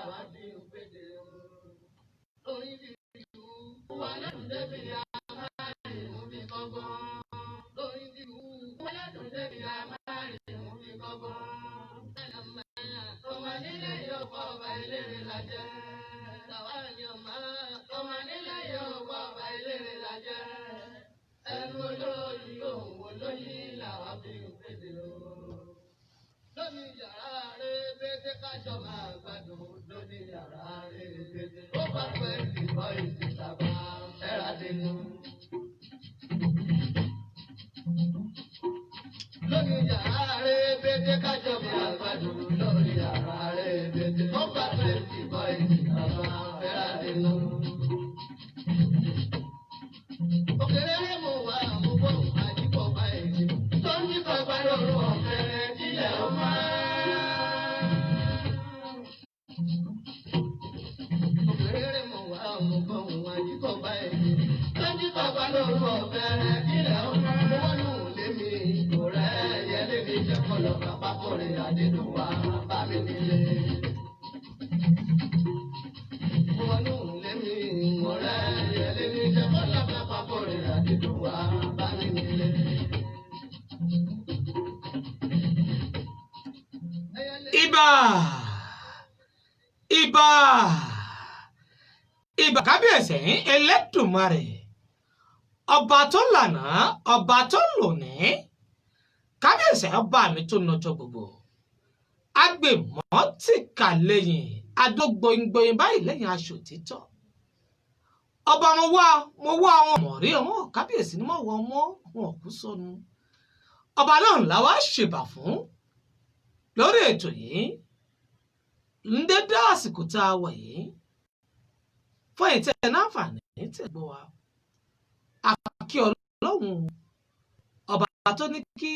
làwa fi ń pèdè o. Orin dìlù wà lẹ́dùn débi àmárìn mú fi kọ́gbọ́n. Orin dìlù wà lẹ́dùn débi àmárìn mú fi kọ́gbọ́n. Ọmọ nílé yóò kọ́ ọba eléré la jẹ́. Tàwa ni ọmọ. Ọmọ nílé yóò kọ́ ọba eléré la jẹ́. Ẹnu olóyìn òun olóyìn làwa fi ń pèdè o. Lóní yàrá rẹ̀ bété kájọ máa gbádùn. Lóní yàrá rẹ̀ bété. Ó bá pẹ́ ìbọn ìsìtàbà ẹ̀rà dínú. Lóní yàrá rẹ̀ bété kájọ máa gbádùn. Lóní yàrá rẹ̀ bété. Ó bá pẹ́ ìbọn ìsìtàbà ẹ̀rà dínú. Òkèrè mú wa mú bọ̀ àjíkọ̀ báyìí. Tó ń jíkọ̀ bá lóru ọ̀fẹ́rẹ́ tilẹ̀ ó máa. Òkèrè mú wa mú bọ̀ àjíkọ̀ báyìí. Tó ń jíkọ̀ bá lóru ọ̀fẹ́rẹ́ tilẹ̀ ó máa. Mo wọ́n lù lémi ọ̀rẹ́ yẹlé mi jẹ́ kọlọ̀ bàbá kọrin àdédùn wa bá mi nílé. Mo wọ́n lù lémi ọ̀rẹ́ yẹlé mi jẹ́ kọlọ̀ bàbá kọrin àdédùn wa bá mi nílé. Ibà, ibà, ibà! Kábíyèsí Ẹlẹ́dùmarè, ọba tó lànà, ọba tó lónìí, kábíyèsí ọba mi tó nọjọ́ gbogbo, agbèmọ́ tìkà lẹ́yìn adógboyìngbòyìn báyìí lẹ́yìn aṣọ òtítọ́ ọba. Mo wá àwọn ọmọ rí ọmọ kábíyèsí ni mo wọ ọmọ wọn kú sọnù. Ọba náà làwa ṣèbà fún lórí ètò yìí ń dédé àsìkò tá a wà yìí. Fún ìtẹ́ náfààní tẹ̀ gbọ́ wa, àkí Ọlọ́run ọba tó ní kí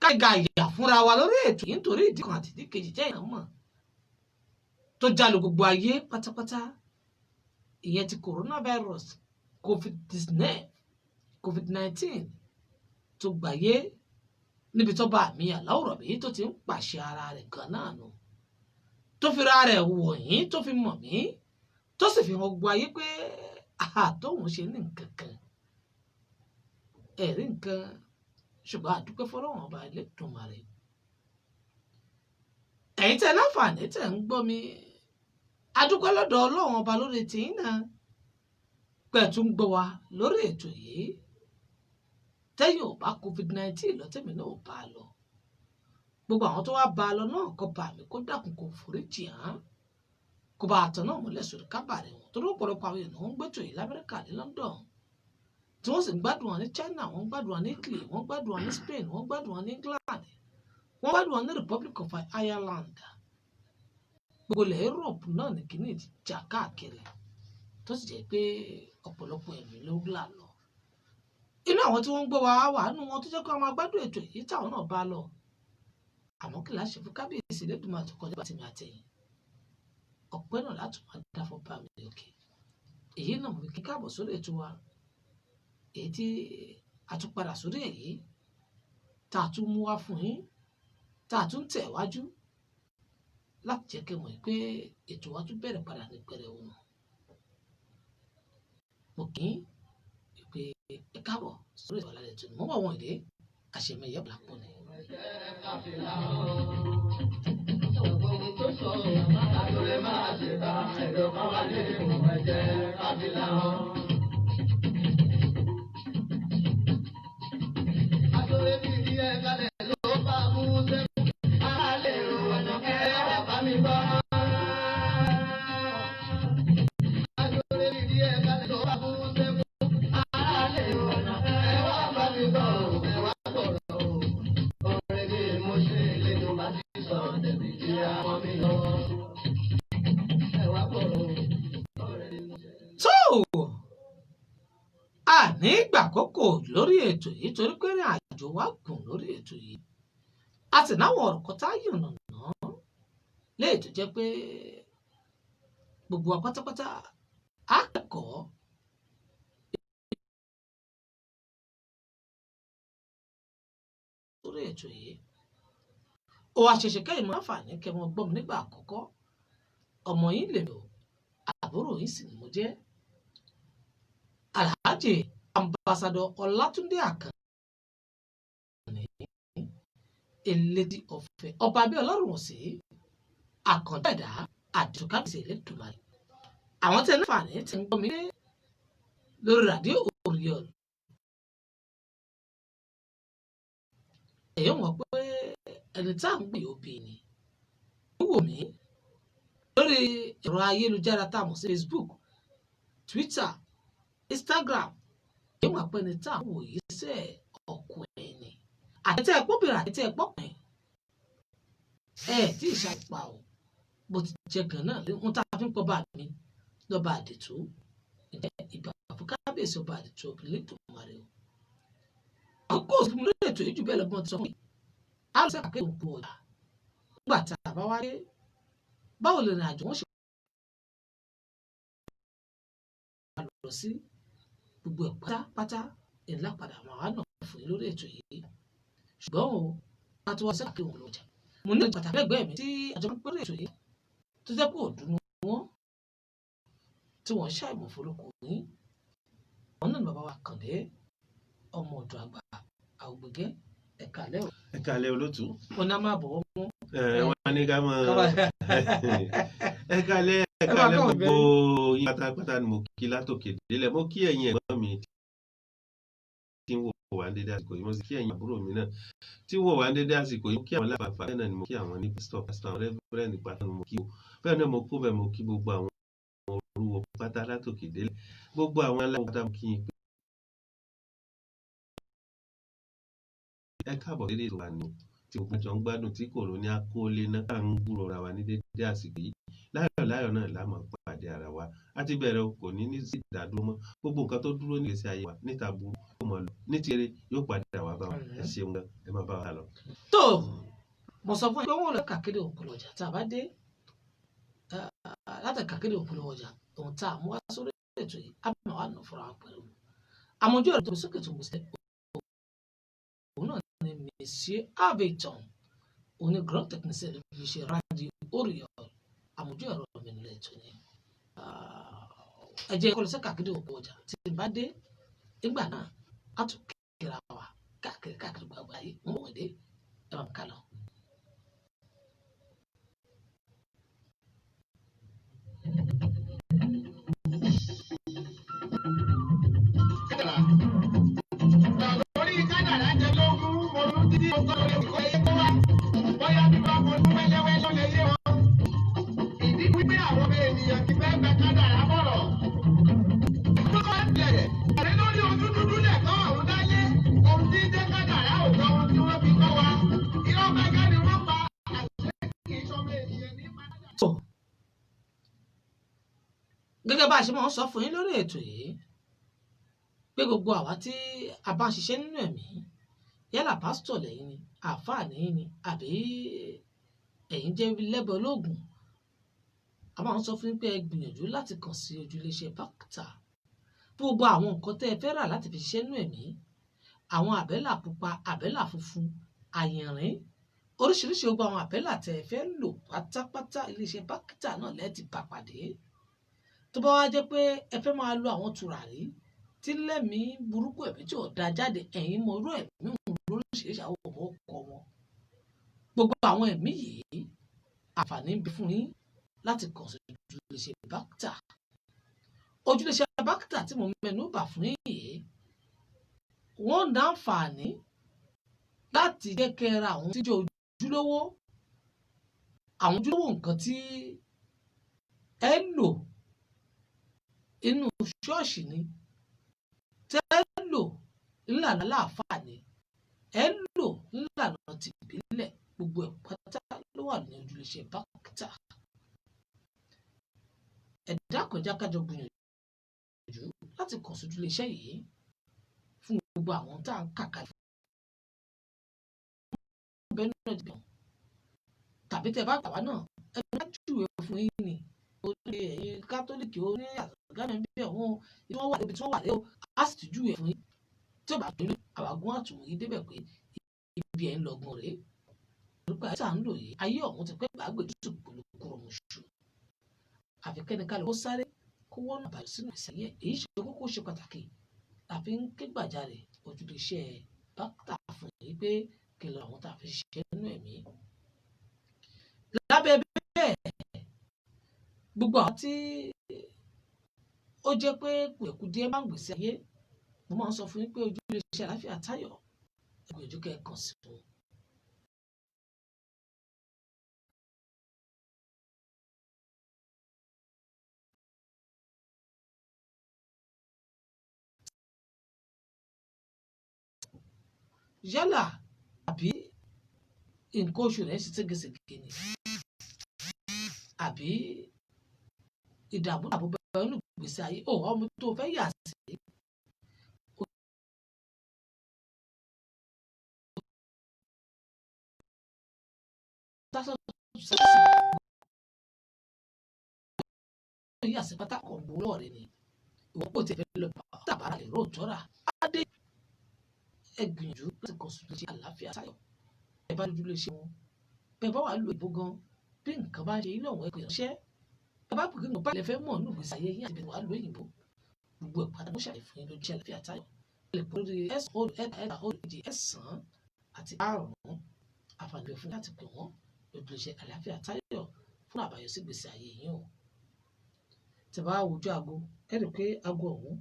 kága ìyà fúnra wa lórí ètò yìí nítorí ìdí kan àti ìdí kejì jẹ́ ìyàn mọ̀ tó jálu gbogbo ayé pátápátá, ìyẹn ti coronavirus, COVID-19, COVID-19 tó gbàyé, níbi tó bá mi àláwùrọ̀ bí tó ti ń pàṣẹ ara rẹ̀ gan náà nù, tó fi ra rẹ̀ wọ̀nyí, tó fi mọ̀ mí, tó sì fi hàn gbogbo ayé pé àtọ́hún ṣe ní nǹkan kan ẹ̀rí nǹkan. Ṣùgbọ́n àdúpẹ́ fọlọ́wọ́n ọba Ẹlẹ́dùmarè. Ẹ̀yin tẹ́ láǹfààní tẹ́ ń gbọ́ mi, adúpẹ́ lọ́dọ̀ Ọlọ́run ọba lórí tìyín náà pẹ̀tù ń gbọ́ wa lórí ètò yìí. Tẹ́yìn ò bá COVID-19 lọ, tẹ́mi náà ò bá a lọ, gbogbo àwọn tó wá bá a lọ náà, kó bá mi kó dákun kó foríjì hàn, kó bá àtọ̀ náà mọ́lẹ̀ sórí kábàárẹ̀ wọn, torí ọ̀pọ̀lọpọ̀ àwọn èèyàn ń gbẹ́tò yìí l'Amẹ́ríkà, ní London, tí wọ́n sì ń gbádùn wọn ní China, wọ́n ń gbádùn wọn ní Italy, wọ́n ń gbádùn wọn ní Spain, wọ́n ń gbádùn wọn ní England, wọ́n gbádùn wọn ní Republic of Ireland. Gbogbo ilẹ̀ Europe náà ní kíní ti jà káàkiri, tó sì jẹ́ pé ọ̀pọ̀lọpọ̀ ẹ̀mí ló là lọ. Inú àwọn tí wọ́n ń gbọ́ wa wà nínú wọn tó jẹ́ kó máa gbádùn ètò yìí táwọn náà bá lọ. Àmọ́ kí láṣẹ fún kábíyèsí Elédùmarè tó kọjá tèmi àtẹ̀yìn, ọpẹ́ náà láti máa dá fún bá mi òkè. Èyí náà mo fi kí káàbọ̀ sórí ètò wa, èyí tí a tún padà sórí èyí tá a tún mú wá fún yín, tá a tún tẹ̀ wájú láti jẹ́ kí ẹ mọ̀ pé ètò wa tún bẹ̀rẹ̀ padà ní pẹrẹu nù. Mo kì í pé ẹ káàbọ̀ sórí ètò alálẹ̀ tó ní mọ́ bọ̀ wọ́n ìdè àṣemẹyẹ bùlápọ̀ ni. Káfíńlá ohun tó sọ àtúrẹ́ máa ṣe bá ẹ̀dọ̀ kan wá ní ìmọ̀ ẹ̀jẹ̀ káfíńlá. Àtúrẹ́ bí ìdí ẹ̀ kalẹ̀ ló bá mú sẹ́kù. A lè rò ọ̀nà ẹ̀ bá mi gbọ́. Àtúrẹ́ bí ìdí ẹ̀ kalẹ̀ ló bá mú sẹ́kù. A lè rò ọ̀nà ẹ̀ wá bá mi gbọ́. Ẹ̀ wá gbọ́rọ̀ o. Orin ni mo ṣe lẹ́nu bá ti sọ tẹ̀mí tí a mọ́ mi lọ. Ẹ wá gbọ́rọ̀ o. Orin ni mo ṣe. Tó a ní ìgbà àkókò lórí ètò yìí, torí pé ìrìn àjò wa gùn lórí ètò yìí, a sì náwọn ọ̀rọ̀ kan tá a yànnàná léyìí tó jẹ́ pé gbogbo wa pátápátá á kẹ́kọ̀ọ́ lórí ètò yìí. Ó wá ṣẹ̀ṣẹ̀ kẹ́yìn mọ́ àǹfààní kẹ́ mọ́ gbọ́ mi nígbà àkọ́kọ́. Ọmọ yín lè lò, àbúrò yín sì ni mo jẹ́. Alhaji Ambassador Ọlátúndé Àkànní Elétí Ọ̀fẹ́, ọba abẹ́ ọlọ́run sí àkàndá ẹ̀dá àdìtúkábíyèsí Elédùmarè. Àwọn tẹ́ ní àǹfààní tí ń gbọ́ mi lórí ràdíò Orion. Èyí wọ́n pé ẹni tá à ń gbé òbí ni. Ó wò mí lórí ẹ̀rọ ayélujára tá a mọ̀ sí Facebook, Twitter, Instagram. Èyí wọ́n pé ẹni tá à ń wò yìí sẹ́ ọkọ ẹ̀ ni. Àti ẹ̀pọ̀bìnrin àti ẹ̀pọ̀kùnrin. Ẹ tí ì ṣàpà o, bó ti jẹ́ gan náà ń tá a fi ń pọ̀ bá mi lọ́ba àdìtú. Ǹjẹ́ ìbà fún kábíyèsí ọba àdìtú obìnrin Elédùmarè o. Àkókò òsì fún mi lórí ètò yìí jù bẹ́ẹ̀ lọ́gbọ́n ti sọ fún mi. A lọ sí àkàkẹ́ òkú ọ̀la. Nígbà tá a bá wá dé, báwo lè rìn àjò wọn ṣe wá lọ sí gbogbo ẹ̀ pátápátá ńlá padà máa wá nà fún yín lórí ètò yìí. Ṣùgbọ́n o, ká tó wá sí àkàkẹ́ òkú ọjà. Mo ní pàtàkì lẹ́gbẹ̀ẹ́ mi tí àjọ ń pẹ́ lórí ètò yìí tó jẹ́ pé òdùn ni wọ́n tí wọ́n ṣàìmọ̀ forúkọ yín. Àwọn náà ni bàbá wa Kàndé, ọmọ ọ̀dọ̀ àgbà àwògbẹ̀gẹ́. Ẹ̀ka lẹ́ o. Ẹ káalẹ́ olótú. Wọn náà máa bọ̀wọ́ mú. Ẹ wọn ní ká mọ. Ẹ káalẹ́, ẹ Ẹ máa káalẹ́ kọ́ gbogbo yín pátápátá ni mo kí látòkè délẹ̀. Mo kí ẹ̀yin ẹ̀gbọ́n mi tí ń wò wá ní dédé àsìkò yìí, mo sì kí ẹ̀yin àbúrò mi náà tí ń wò wá ní dédé àsìkò yìí. Mo kí àwọn alábàáfà, bẹ́ẹ̀ náà ni mo kí àwọn ní pásítọ̀, pásítọ̀, àwọn rẹ́fúrẹ́ǹdì pátá ni mo kí o. Bẹ́ẹ̀ náà mo kó bẹ́ẹ̀ mo kí gbogbo àwọn olúwo pátá látòkè délẹ̀, gbogbo àwọn aláwọ̀ pátá mo kí yín pé ẹ káàbọ̀ dédé ètò wa ni tí gbogbo àjọ ń gbádùn tí kòrò ní akóólé náà tá à ń gbúrò ra wa ní dédé àsìkò yìí. Láyọ̀ láyọ̀ náà la máa pàdé ara wa. A ti bẹ̀rẹ̀ o, kò ní ní sí ìdádúró mọ́. Gbogbo nǹkan tó dúró ní ìgbésí ayé wa níta burú yóò mọ̀ lọ ní ti eré yóò padà wá bá wa. Ẹ ṣeun gan, ẹ máa bá wa lọ. Tó mo sọ fún yín pé wọn lọ kàkéde òkú lọjà tá a bá dé láti kàkéde òkú lọjà ohun tá a mú wá sórí ètò yìí á bá wà nù fúnra wa pẹ̀lú àmójú ẹ̀rọ tó sókè tó mú sílẹ̀ òun náà ni Monsieur Abiton, òun ni grand technicien fi ṣe radio Orion. Àmójú ẹ̀rọ mi nílẹ̀ ètò ni ẹ jẹ́ kó lọ sí kàkéde òkú ọjà tí n bá dé nígbà náà á tún kíra wa káàkiri káàkiri gbàgbà yìí ń wọ̀ dé ẹ máa ká lọ. Lórí kádàrá jẹ lógún, mo ló títí mo kọ́ lórí ìkọ́ ẹyẹ tó wá. Bóyá bí wọ́n mo tún wẹ́lẹ́wẹ́ ló lè yé wọn. Ìdí wípé àwọn ọmọ ènìyàn ti fẹ́ gba kádàrá bọ̀rọ̀. Tó bá ń bẹ̀rẹ̀, ọ̀rẹ́ lórí ojú dúdú lẹ̀kọ́ ọ̀hún dáyé. Ohun tí ń jẹ́ kádàrá ò jọ ohun tí wọ́n fi kọ́ wa. Irọ́ gbẹ́gẹ́ ni wọ́n pa àṣẹ kì í ṣọmọ ènìyàn ní padà. Tó gẹ́gẹ́ bá a ṣe máa ń sọ fún yín lórí ètò yìí pé gbogbo àwa tí a bá ń ṣiṣẹ́ nínú ẹ̀mí, yálà pásítọ̀ lẹ́yìn ni, àáfàá lẹ́yìn ni, àbí ẹ̀yin jẹ́ lẹ́bọ̀ olóògùn, a máa ń sọ fún yín pé ẹ gbìyànjú láti kàn sí ojúléeṣẹ́ Bákítà fún gbogbo àwọn nǹkan tẹ́ ẹ fẹ́ rà láti fi ṣiṣẹ́ nínú ẹ̀mí, àwọn àbẹ́là pupa, àbẹ́là funfun, àyìnrín, oríṣiríṣi gbogbo àwọn àbẹ́là tẹ́ ẹ fẹ́ lò pátápátá iléeṣẹ́ Bákítà náà lẹ́ẹ̀ ti bá pàdé. Tó bá wá jẹ́ pé ẹ fẹ́ máa lo àwọn tùràrí tí lẹ́mìí burúkú ẹ̀mí tí ò da jáde, ẹ̀yin mọ irú ẹ̀mí òun lóríṣiríṣi àwọn ọmọ ọkọ wọn. Gbogbo àwọn ẹ̀mí yìí àǹfààní ń bẹ fún yín láti kàn sí ojúléeṣẹ́ Bákítà. Ojúléeṣẹ́ Bákítà tí mo mẹ́nu bà fún yín yìí, wọ́n ń dáǹfààní láti jẹ́ kẹ́ ẹ ra àwọn tí jẹ́ ojúlówó, àwọn ojúlówó nǹkan tí ẹ lò inú ṣọ́ọ̀ṣì ni, tẹ́ ẹ lò nílànà aláàfáà ni, ẹ lò nílànà tìbílẹ̀, gbogbo ẹ̀ pátá ló wà ní ojúléeṣẹ́ Bákítà. Ẹ dákun, ẹ jẹ́ ká jọ gbìyànjú láti kàn sí ojúléeṣẹ́ yìí fún gbogbo àwọn tá à ń kà kalẹ̀ bẹ́ẹ̀ náà jù tàbí tẹ́ bá gbà wá náà ẹ bá júwe fún yín ni orí ẹ̀yin kátólíìkì ó ní àgbàmì bí ẹ̀wọ̀n tí wọ́n wà níbi tí wọ́n wà lé o, á sì tún júwe fún yín tí ó bá dúró àwàgún àtùwò yín débẹ̀ pé ibi ẹ̀ ń lọgun rèé. Nípa ayé tá à ń lò yìí, ayé ọ̀hún ti pẹ́ gbàgbé tó gbòòlò mùsù. Àfi kẹ́ni kó sáré kó wọ́n àbáyọ sínú ìgbésí ayé. Èyí ṣe kókó, ṣe pàtàkì la fi ń ké gbàjarè ojúlé iṣẹ́ bákítà fún yìí pé kí lọ àwọn tá a fi ṣiṣẹ́ nínú ẹ̀mí. Lábẹ́ bẹ́ẹ̀, gbogbo àwọn tí ó jẹ́ pé kùdìẹ̀kudiẹ máa ń gbèsè ayé, mo máa ń sọ fún yín pé ojúlé iṣẹ́ Àlàáfíà Táyọ̀, ẹ gbìyànjú kẹ́ ẹ kàn sí wọn. Yálà àbí nǹkan oṣù rẹ̀ ṣe ségesège ni, àbí ìdààmú àbúbọ̀ nínú ìgbésí ayé ò ọmọ tó fẹ́ yà sí. Yà sí pátákó gbowó rẹ ni ìwọ kò tẹ̀ fẹ́ lọ tàbára lè róòtọ́ rà á dé. Ẹ gbìyànjú láti kàn sí iléeṣẹ́ Àlàáfíà Táyọ̀. Ẹ bá lójú iléeṣẹ́ wọn, bẹ́ẹ̀ bá wà lò ìbò gan, bí nǹkan bá ń ṣe yín lọ́wọ́, ẹ pè ránṣẹ́. Bẹ́ẹ̀ bá pè kí nǹkan bá lè fẹ́ mọ̀ nínú ìgbésí ayé yín àti bẹ́ẹ̀ wà lò òyìnbó, gbogbo ẹ̀ pátá mo ṣàlàyé fún yín lójú iṣẹ́ Àlàáfíà Táyọ̀. Ẹ lè pè lórí s o 3 3 o 2 9 àti 5. Àǹfààní fún láti pè wọ́n lójú iṣẹ́ Àlàáfíà Táyọ̀ fún àbáyọ sí ìgbésí ayé yín o. Tí bá wojú aago, ẹ rí i pé aago ọ̀hún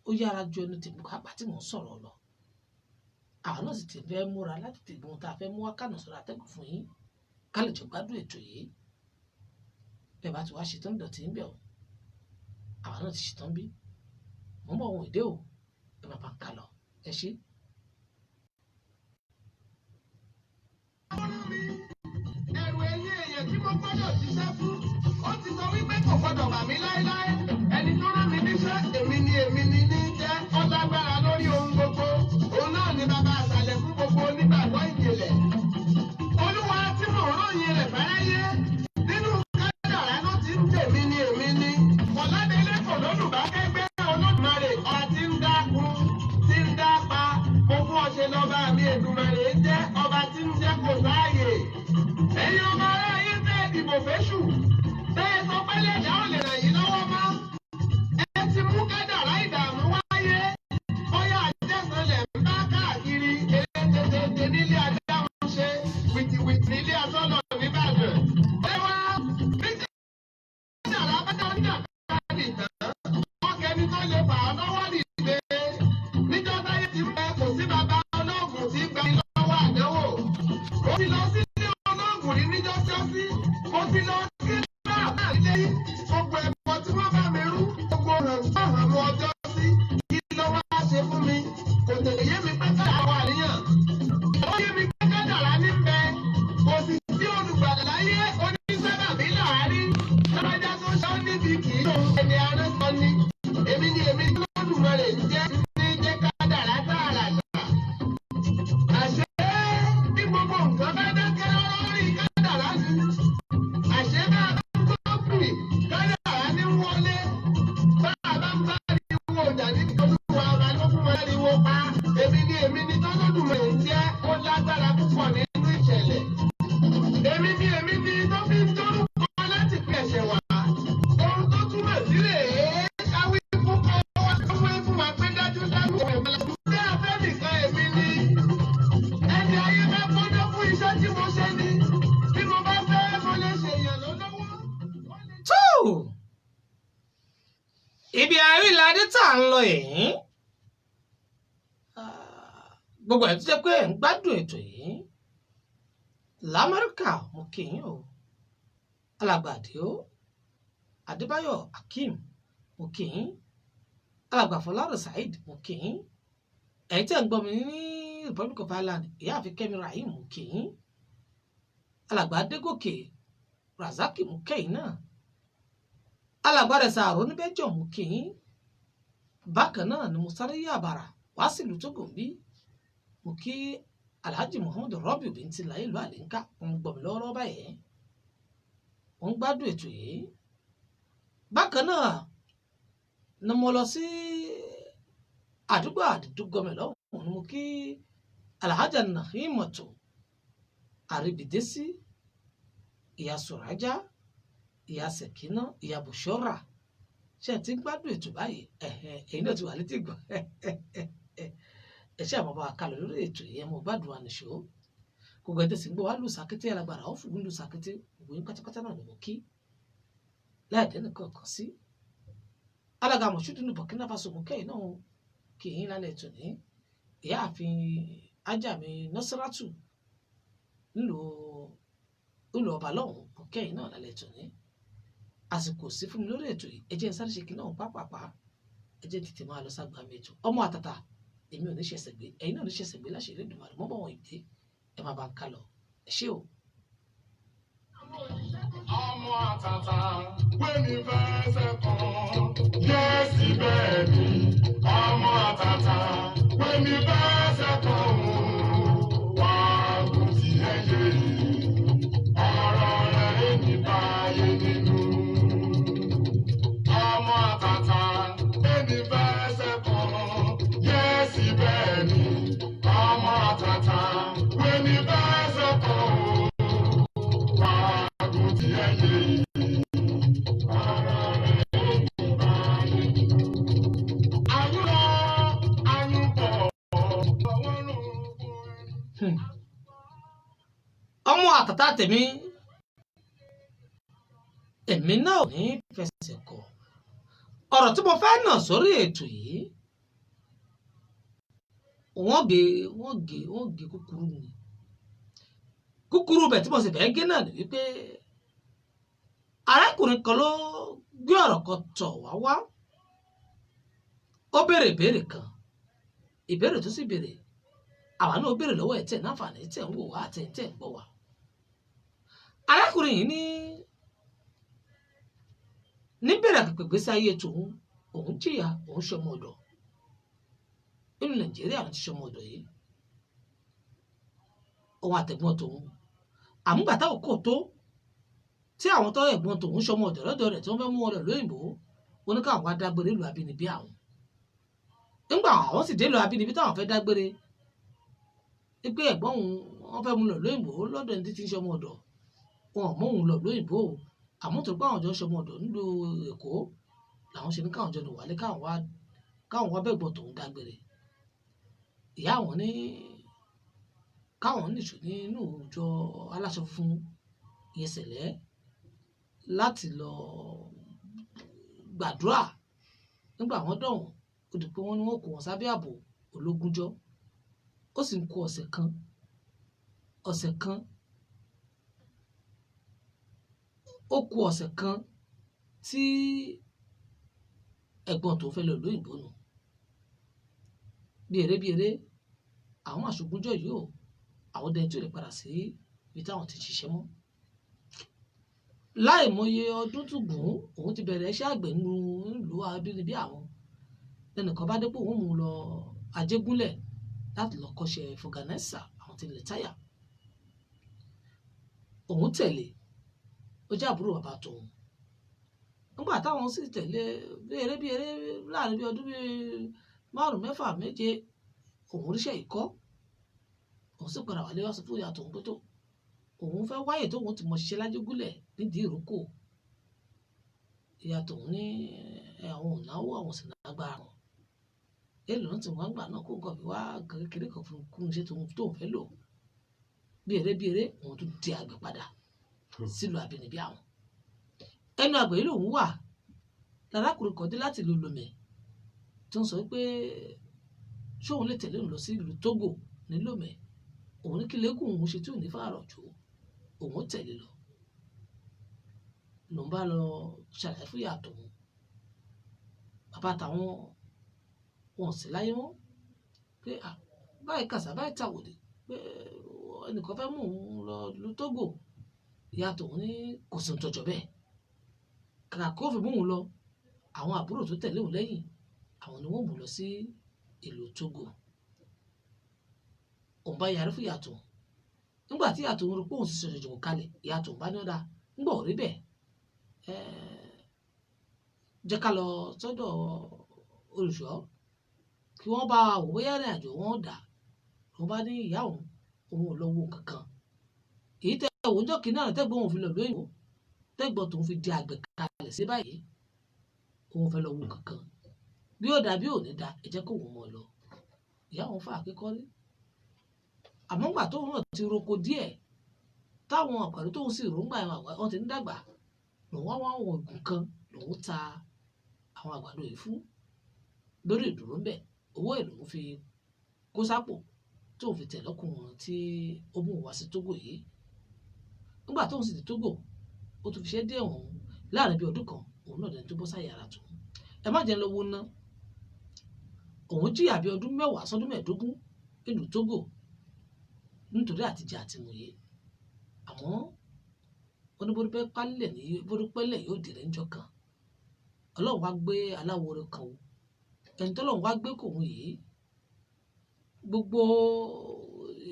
ó yára ju ẹnu tèmi pàápàá tí mò ń sọ̀rọ̀ lọ. Àwọn náà sì ti fẹ́ múra láti tègbọ́n ohun tá a fẹ́ mú wá kànà sọ̀rọ̀ atẹ́gùn fún yín ká lè jọ gbádùn ètò yìí. Bẹ́ẹ̀ bá ti wá ṣetán dọ̀tí ń bẹ̀ o, àwọn náà ti ṣetán bí. Mò ń bọ̀, ohun ìdè o, ẹ máa bá ń kà lọ. Ẹ ṣé. Ẹ̀rù ẹ̀yìn èèyàn tí mo gbọ́dọ̀ ṣiṣẹ́ fún, ó ti sọ wípé kò gbọ́dọ̀ bà mí láéláé. Ẹni tó rán mi níṣẹ́, èmi ni èmi ni ní jẹ́. Ó lágbára lórí ohun gbogbo. Òun náà ni bàbá àṣàlẹ̀ fún gbogbo onígbàgbọ́ ìjìnlẹ̀. Olúwa tí mò ń ròyìn rẹ̀ fáráyé, nínú kádàrá ló ti ń tèmi ni èmi ni. Kọ̀ládélé kò lólùbákẹ́gbẹ́ Olódùmarè, ọba tí ń dákun, tí ń dápa. Mo fún ọ ṣe lọ́ba mi Èdùmàrè ń jẹ́ ọba tí ń jẹ́ kò sáàyè. Ẹ̀yin ọmọ aráyé tẹ́ ẹ dìbò fẹ́ṣù, tẹ́ ẹ sọ pé lẹ́dàá ò lè ràn yín lọ́wọ́ mọ́. Ẹ ti mú kádàrá ìdààmú wáyé. Bóyá àjẹsánlẹ̀ ń bá káàkiri, eré tètè nílé adáhùn ṣe, wìtìwìtì nílé asọ́nà nìbàdàn. Ẹ wá bí kádàrá bá dá nígbà tán, wọ́n kẹni tó lè fà á lọ́wọ́ dìde. Níjọ́ táyé ti ń bẹ, kò sí bàbá olóògùn tí gba ní lọ́wọ́ àdánwò. Mo ti lọ sílé olóògùn rí níjọ́ sọ́sí. Mo ti lọ sí bàbá ilé gbogbo ẹ̀kọ́ tí wọ́n bá mi rú. Gbogbo hàn tó hàn mú ọjọ́ sí. Kí ló wá ṣe fún mi? Kò tètè yé mi pé kádàrá wà níyàn. Ó yé mi pé kádàrá ní bẹ. Kò sì sí olùgbàlà láyé onísábàbí láàárín. Lábájá tó ṣe ó níbi kì í lòun ẹni aránṣọ ni. Èmi ni èmi Olódùmarè ń jẹ́ ní jẹ́ kádàrá tààràtà. Àṣé bí gbogbo nǹkan bá dákẹ́ lórí kádàrá ni. Àṣé bá a bá ń gbọ́ pì, kádàrá ní wọlé. Bá a bá ń bá ariwo ọjà ní Olúwa ọba ló fún wa láriwo pa. Èmi ni èmi ni tọ́lọ́dùmarè ń jẹ́ ó lágbára púpọ̀ nínú ìṣẹ̀lẹ̀. Èmi ni èmi ni tó fi ń dórúkọ láti fi ẹ̀ṣẹ̀ wá. Ohun tó túmọ̀ sí rèé, káwí fún kọ́ wá fún wa pé dájúdájú èmi la. Ṣé a fẹ́ nìkan èmi ni? Ẹni ayé bá gbọ́dọ̀ fún iṣẹ́ tí mo ṣe ni. Bí mo bá fẹ́, mo lè ṣèyàn lọ́lọ́wọ́. Tó ibi àríládé tá à ń lọ yìí, gbogbo ẹ̀ tó jẹ́ pé ẹ̀ ń gbádùn ètò yìí Lamẹ́ríkà, mo kí yín o. Alàgbà Àdìó Adébáyọ̀ Akeem, mo kí yín. Alàgbà Fọlárò Saheed, mo kí yín. Ẹ̀yin tẹ́ ń gbọ́ mi ní Republic of Ireland, ìyáàfin Kẹ́mi Rahim, mo kí yín. Alàgbà Adégòkè Razaki, mo kẹ́yìn náà. Alàgbà rẹ̀ sàrò níbẹ̀jọ̀, mo kí yín. Bákan náà ni mo sáré yí àbàrà wá sílùú Tógò ń bí, mo kí Alhaji Muhammadu Rabiu Bintila ìlú Àlínkà, ń gbọ́ mi lọ́wọ́lọ́wọ́ báyìí, wọ́n ń gbádùn ètò yìí. Bákan náà ni mo lọ sí àdúgbò àdìdúgọmẹ lọ́hùn ni mo kí Alhaja Nahimatu. Àríbìdésí, ìyá Sọ̀rájà, ìyá Sẹ̀kínà, ìyá Bùṣọ́rà. Ṣé ẹ ti ń gbádùn ètò báyìí? Ẹ̀hẹ̀n, ẹ̀yin náà ti wà létí gbọ́. Ẹ ṣé àmọ́ bá wa kálọ lórí ètò yìí, ẹ mọ̀ gbádùn wa nìṣó. Gbogbo ẹ̀ tẹ̀sí ń gbọ́ wá lù sàkété alágbára, ó fún lù sàkété, gbogbo yín pátápátá náà ni mo kí. Láì dẹ́nu kankan sí. Alága Mọ̀ṣúdù ní Burkina Faso, mo kẹ́yìn náà kì í lálẹ́ ètò ní. Ìyáàfin Ájàmí Nọ́sírátù nílùú ìlú ọba lọ́hùn, mo kẹ́yìn náà lálẹ́ ètò ní. Àsìkò sí fún mi lórí ètò yìí, ẹ jẹ́ n sáré ṣe kí náà pápápá, ẹ jẹ́ tètè máa lọ ságbá mi ètò. Ọmọ àtàtà, èmi ò ní ṣẹ̀ṣẹ̀ gbé, ẹ̀yin náà ò ní ṣẹ̀ṣẹ̀ gbé láṣẹ Elédùmarè, mọ́ bọ̀ wọ̀nyí dé, ẹ máa bá ń ká lọ. Ẹ ṣé o. Ọmọ àtàtà wẹ́mi fẹsẹ̀ kan, yẹ́sì bẹ́ẹ̀ ni. Ọmọ àtàtà wẹ́mi fẹsẹ̀ kan, wà á gùn tí ẹ yé. Ọ̀rọ̀ rẹ̀ ní báyé nínú. Ọmọ àtàtà wẹ́mi fẹsẹ̀ kan, yẹ́sì bẹ́ẹ̀ ni. Ọmọ àtàtà wẹ́mi fẹsẹ̀ kan, wà á gùn tí ẹ yé. Ọ̀rọ̀ rẹ̀ ní báyé nínú. Ayún lọ, ayún bọ̀, ọwọ́ ló ń kó ẹni. Ọmọ àtàtà tèmi, èmi náà ò ní fẹsẹ̀ kọ. Ọ̀rọ̀ tí mo fẹ́ nà sórí ètò yìí, wọ́n gé kúkúrú ni. Kúkúrú bẹ̀ tí mo sì fẹ́ gé náà ni wípé arákùnrin kan ló gbé ọ̀rọ̀ kan tọ̀ wá wá. Ó béèrè ìbéèrè kan. Ìbéèrè tó sì béèrè, àwa náà ó béèrè lọ́wọ́ ẹ̀ tẹ̀ náfààní tẹ̀ ń wò wá àti tẹ̀ ń gbọ́ wá. Arákùnrin yìí ní níbẹ̀rẹ̀ pẹ̀pẹ̀ ìgbésí ayé tòun, òun jìyà, òun ṣọmọ ọ̀dọ̀. Nínú Nàìjíríà ló ti ṣọmọ ọ̀dọ̀ yìí. Òun àtẹ̀gbọ́n tòun. Àmúgbà táwọn kò tó tí àwọn tó ẹ̀gbọ́n tòun ṣọmọ ọ̀dọ̀ lọ́dọ̀ rẹ̀ tí wọ́n fẹ́ mú wọn lọ lóyìnbó, wọ́n ní káwọn wá dágbére ìlú abínibí àwọn. Nígbà àwọn sì dé ìlú abínibí táwọn fẹ́ dágbére, wípé ẹ̀gbọ́n òun wọ́n fẹ́ mú lọ lóyìnbó lọ́dọ̀ ẹni tí ń ṣọmọ ọ̀dọ̀. Wọn ò mú òun lọ lóyìnbó o. Àmọ́ torí pé àwọn jọ ń ṣọmọ ọ̀dọ̀ nílùú Èkó làwọn ṣe ní káwọn jọ nù wálé káwọn wá bẹ̀gbọ́n tòun dágbére. Ìyá àwọn ní káwọn nìṣó nínú ìjọ aláṣọ funfun ìyẹn Sẹ̀lẹ́ láti lọ gbàdúrà. Nígbà wọ́n dọ̀hún, ó di pé wọ́n ní wọ́n kó wọn sábẹ́ ààbò ológunjọ́. Ó sì ń kó ọ̀sẹ̀ kan, ọ̀sẹ̀ kan. Ó kú ọ̀sẹ̀ kan tí ẹ̀gbọ́n tó fẹ́ lọ lóyìnbó nù. Bí eré bí eré, àwọn àṣogúnjọ́ yìí o, àwọn dẹni tí ò lè padà sí ibi táwọn ti ń ṣiṣẹ́ mọ́. Láì mọye ọdún tó gùn, òun ti bẹ̀rẹ̀ iṣẹ́ àgbẹ̀ nínú ìlú abínibí àwọn. Lẹ́nìkan bá dé pé òun mú un lọ Ajégúnlẹ̀ láti lọ kọ́ṣẹ́ fọgànáísà àwọn tí ń lẹ táyà. Òun tẹ̀lé, ó jẹ́ àbúrò bàbá tòun. Nígbà táwọn sì tẹ̀lé bí eré bí eré láàrin bí ọdún bí márùn-ún, mẹ́fà, méje, òun ríṣẹ́ yìí kọ́. Òun sì padà wálé wá sọ fún ìyá tòun pé tó, òun fẹ́ wáyè tóun ti mọ ṣiṣẹ́ lájégúnlẹ̀ nídìí ìrókò. Ìyá tòun ní àwọn ò náwó, àwọn ò sì lágbára kan. Èló ló ti wọ́n gbà náà kó nǹkan fi wá nǹkan kékeré kan fún kún iṣẹ́ tóun fẹ́ lò. Bí eré bí eré, òun tún di àgbẹ̀ padà sílùú abínibí àwọn. Ẹnu àgbẹ̀ yìí lòun wà. Lárákùnrin kan dé láti ìlú Lomé tó ń sọ wípé ṣé òun lè tẹ̀lé òun lọ sí ìlú Togo ní Lomé. Òun ní kí lẹ́gùn òun ṣe tí ò ní fàárọ̀ jù, òun ó tẹ̀lé lọ. Lòun bá lọ ṣàlàyé fún ìyá tòun. Bàbá tàwọn wọn ò sí láyé mọ́. Pé à, báyìí kàṣà báyìí tàwòdì pé ẹnìkan fẹ́ mú òun lọ ìlú Togo. Ìyá tòun ní kò sí ohun tó jọ bẹ́ẹ̀. Kàkà kó fi mú òun lọ, àwọn àbúrò tó tẹ̀lé òun lẹ́yìn, àwọn ni wọ́n mú lọ sí ìlú Togo. Òun bá yarí fún ìyá tòun. Nígbà tí ìyá tòun rí pé òun sì ṣẹ̀ṣẹ̀ jòkó kalẹ̀, ìyá tòun bá ní ó dáa, nígbà ò rí bẹ́ẹ̀, jẹ́ ká lọ sọ́dọ̀ olùṣọ́ kí wọ́n bá wò bóyá ìrìnàjò wọn ó dà. Òun bá ní ìyá òun, òun ò lọ wo nǹkan kan. Èyí tẹ́ òun jọ́ kínní àná tẹ́gbọ́n òun fi lọ lóyìnbó, tẹ́gbọ́n tòun fi di àgbẹ̀ kalẹ̀ sí báyìí, òun fẹ́ lọ wo kankan bí ó dà bí ò ní da, ẹ jẹ́ kó òun mọ̀ lọ. Ìyá òun fà kékọ́rí, àmọ́ ńgbà tóun náà ti roko díẹ̀, táwọn àgbàdo tóun sì rò ń gbà yẹn, wọn ti ń dàgbà, lòun wá wá àwọn oògùn kan lòun ta àwọn àgbàdo yìí fún lórí ìdúró ńbẹ. Owó ẹ̀ lòun fi kó sápò tóun fi tẹ̀ lọ́kùnrin tí ó mú òun wá sí Tógò yìí. Nígbà tóun sì dé Tógò, ó tún fi ṣẹ́ dé òun láàrin bíi ọdún kan, òun náà dẹni tó bọ́ sáyé ara tòun. Ẹ má jẹ́ ń lọ́wọ́ ná, òun jìyà bíi ọdún 10 sọdún 15 nílùú Tógò nítorí àtijẹ àtìmùyé. Àmọ́ ó ní bó dúpẹ́ pálẹ̀ ní bó dúpẹ́ lẹ̀ yóò dìrẹ́ ńjọ́ kan. Ọlọ́run wá gbé aláwòrán kan o, ẹni tọ́lọ́run wá gbé kòun yìí, gbogbo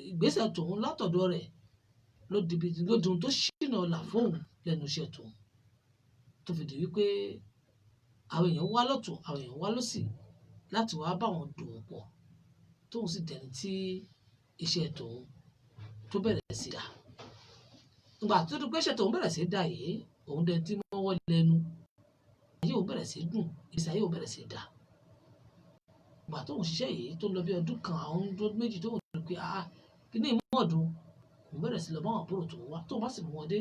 ìgbésẹ̀ tòun látọ̀dọ̀ rẹ̀ ló dibi ló di ohun tó ṣìnà ọ̀la fóun lẹ́nu iṣẹ́ tòun, tó fi di wípé àwọn èèyàn wá lọ́tùn, àwọn èèyàn wá lọ́sì láti wá bá wọn dòwò pọ̀, tóun sì dẹni tí iṣẹ́ tòun tó bẹ̀rẹ̀ sí dà. Ìgbà tó di pé iṣẹ́ tòun bẹ̀rẹ̀ sí dà yìí, òun dẹni tí wọ́n wọ́ lẹ́nu, ayé òun bẹ̀rẹ̀ sí dùn, ìgbésí ayé òun bẹ̀rẹ̀ sí dà. Ìgbà tóun ṣiṣẹ́ yìí tó lọ bí ọdún kan, àwọn ọdún 2, tóun rí pé ah, kíní ìmọ̀ọ́dún, òun bẹ̀rẹ̀ sí lọ bá àwọn àbúrò tòun wá. Tóun bá sì mú wọn dé,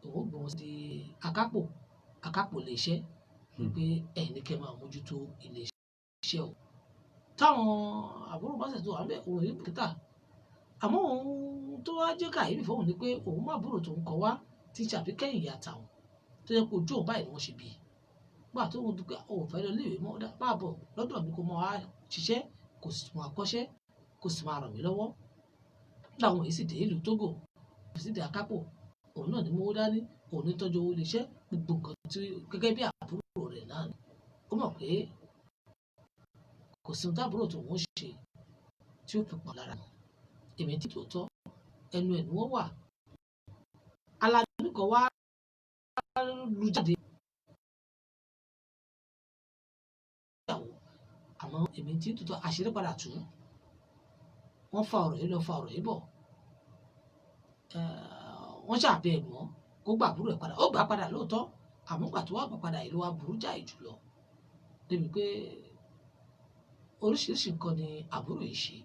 òun ó gbé wọn sí akápò, akápò ilé iṣẹ́, wípé ẹ̀yin ní kẹ́ máa mójútó ilé iṣẹ́ o. Táwọn àbúrò bá sì tó wà ńbẹ̀, òun ò ní bùkátà. Àmọ́ òun tó wá jẹ́ kàyéfì fóun ni pé òun mú àbúrò tòun kan wá tí í ṣe àbíkẹ́yìn ìyá tàwọn, tó jẹ́ pé ojú òun báyìí ni wọ́n ṣe bí i. Nígbà tó ń dúpẹ́, òun fẹ́ lọ iléèwé mọ́, ó dá máa bọ̀ lọ́dọ̀ mi kó máa wá ṣiṣẹ́, kò sì máa kọ́ṣẹ́, kò sì máa ràn mí lọ́wọ́. Láwọn yìí sì dé ìlú Tógò, kò sì dé akápò, òun náà ní mówó dání, òun ní tọ́jú owó iléeṣẹ́, gbogbo nǹkan tí gẹ́gẹ́ bí àbúrò rẹ̀ náà ni. Ó mọ̀ pé kò sí ohun táàbúrò tòun ó ṣe tí ó fi pọ̀ lára wọn. Èmi tí tòótọ́ ẹnu ẹ̀ ni wọ́n wà. Alábí kan wá lu jáde ìyàwó, àmọ́ èmi tí tòótọ́ àṣírí padà tú. Wọ́n fa ọ̀rọ̀ yìí lọ, fa ọ̀rọ̀ yìí bọ̀. Wọ́n ṣàbẹ̀ ẹ̀gbọ́n kó gba àbúrò ẹ̀ padà. Ó gbà á padà lóòótọ́, àmọ́ ìgbà tó wá gbà padà yìí ló wá burú jáì jùlọ. Débi pé oríṣiríṣi nǹkan ni àbúrò yìí ṣe.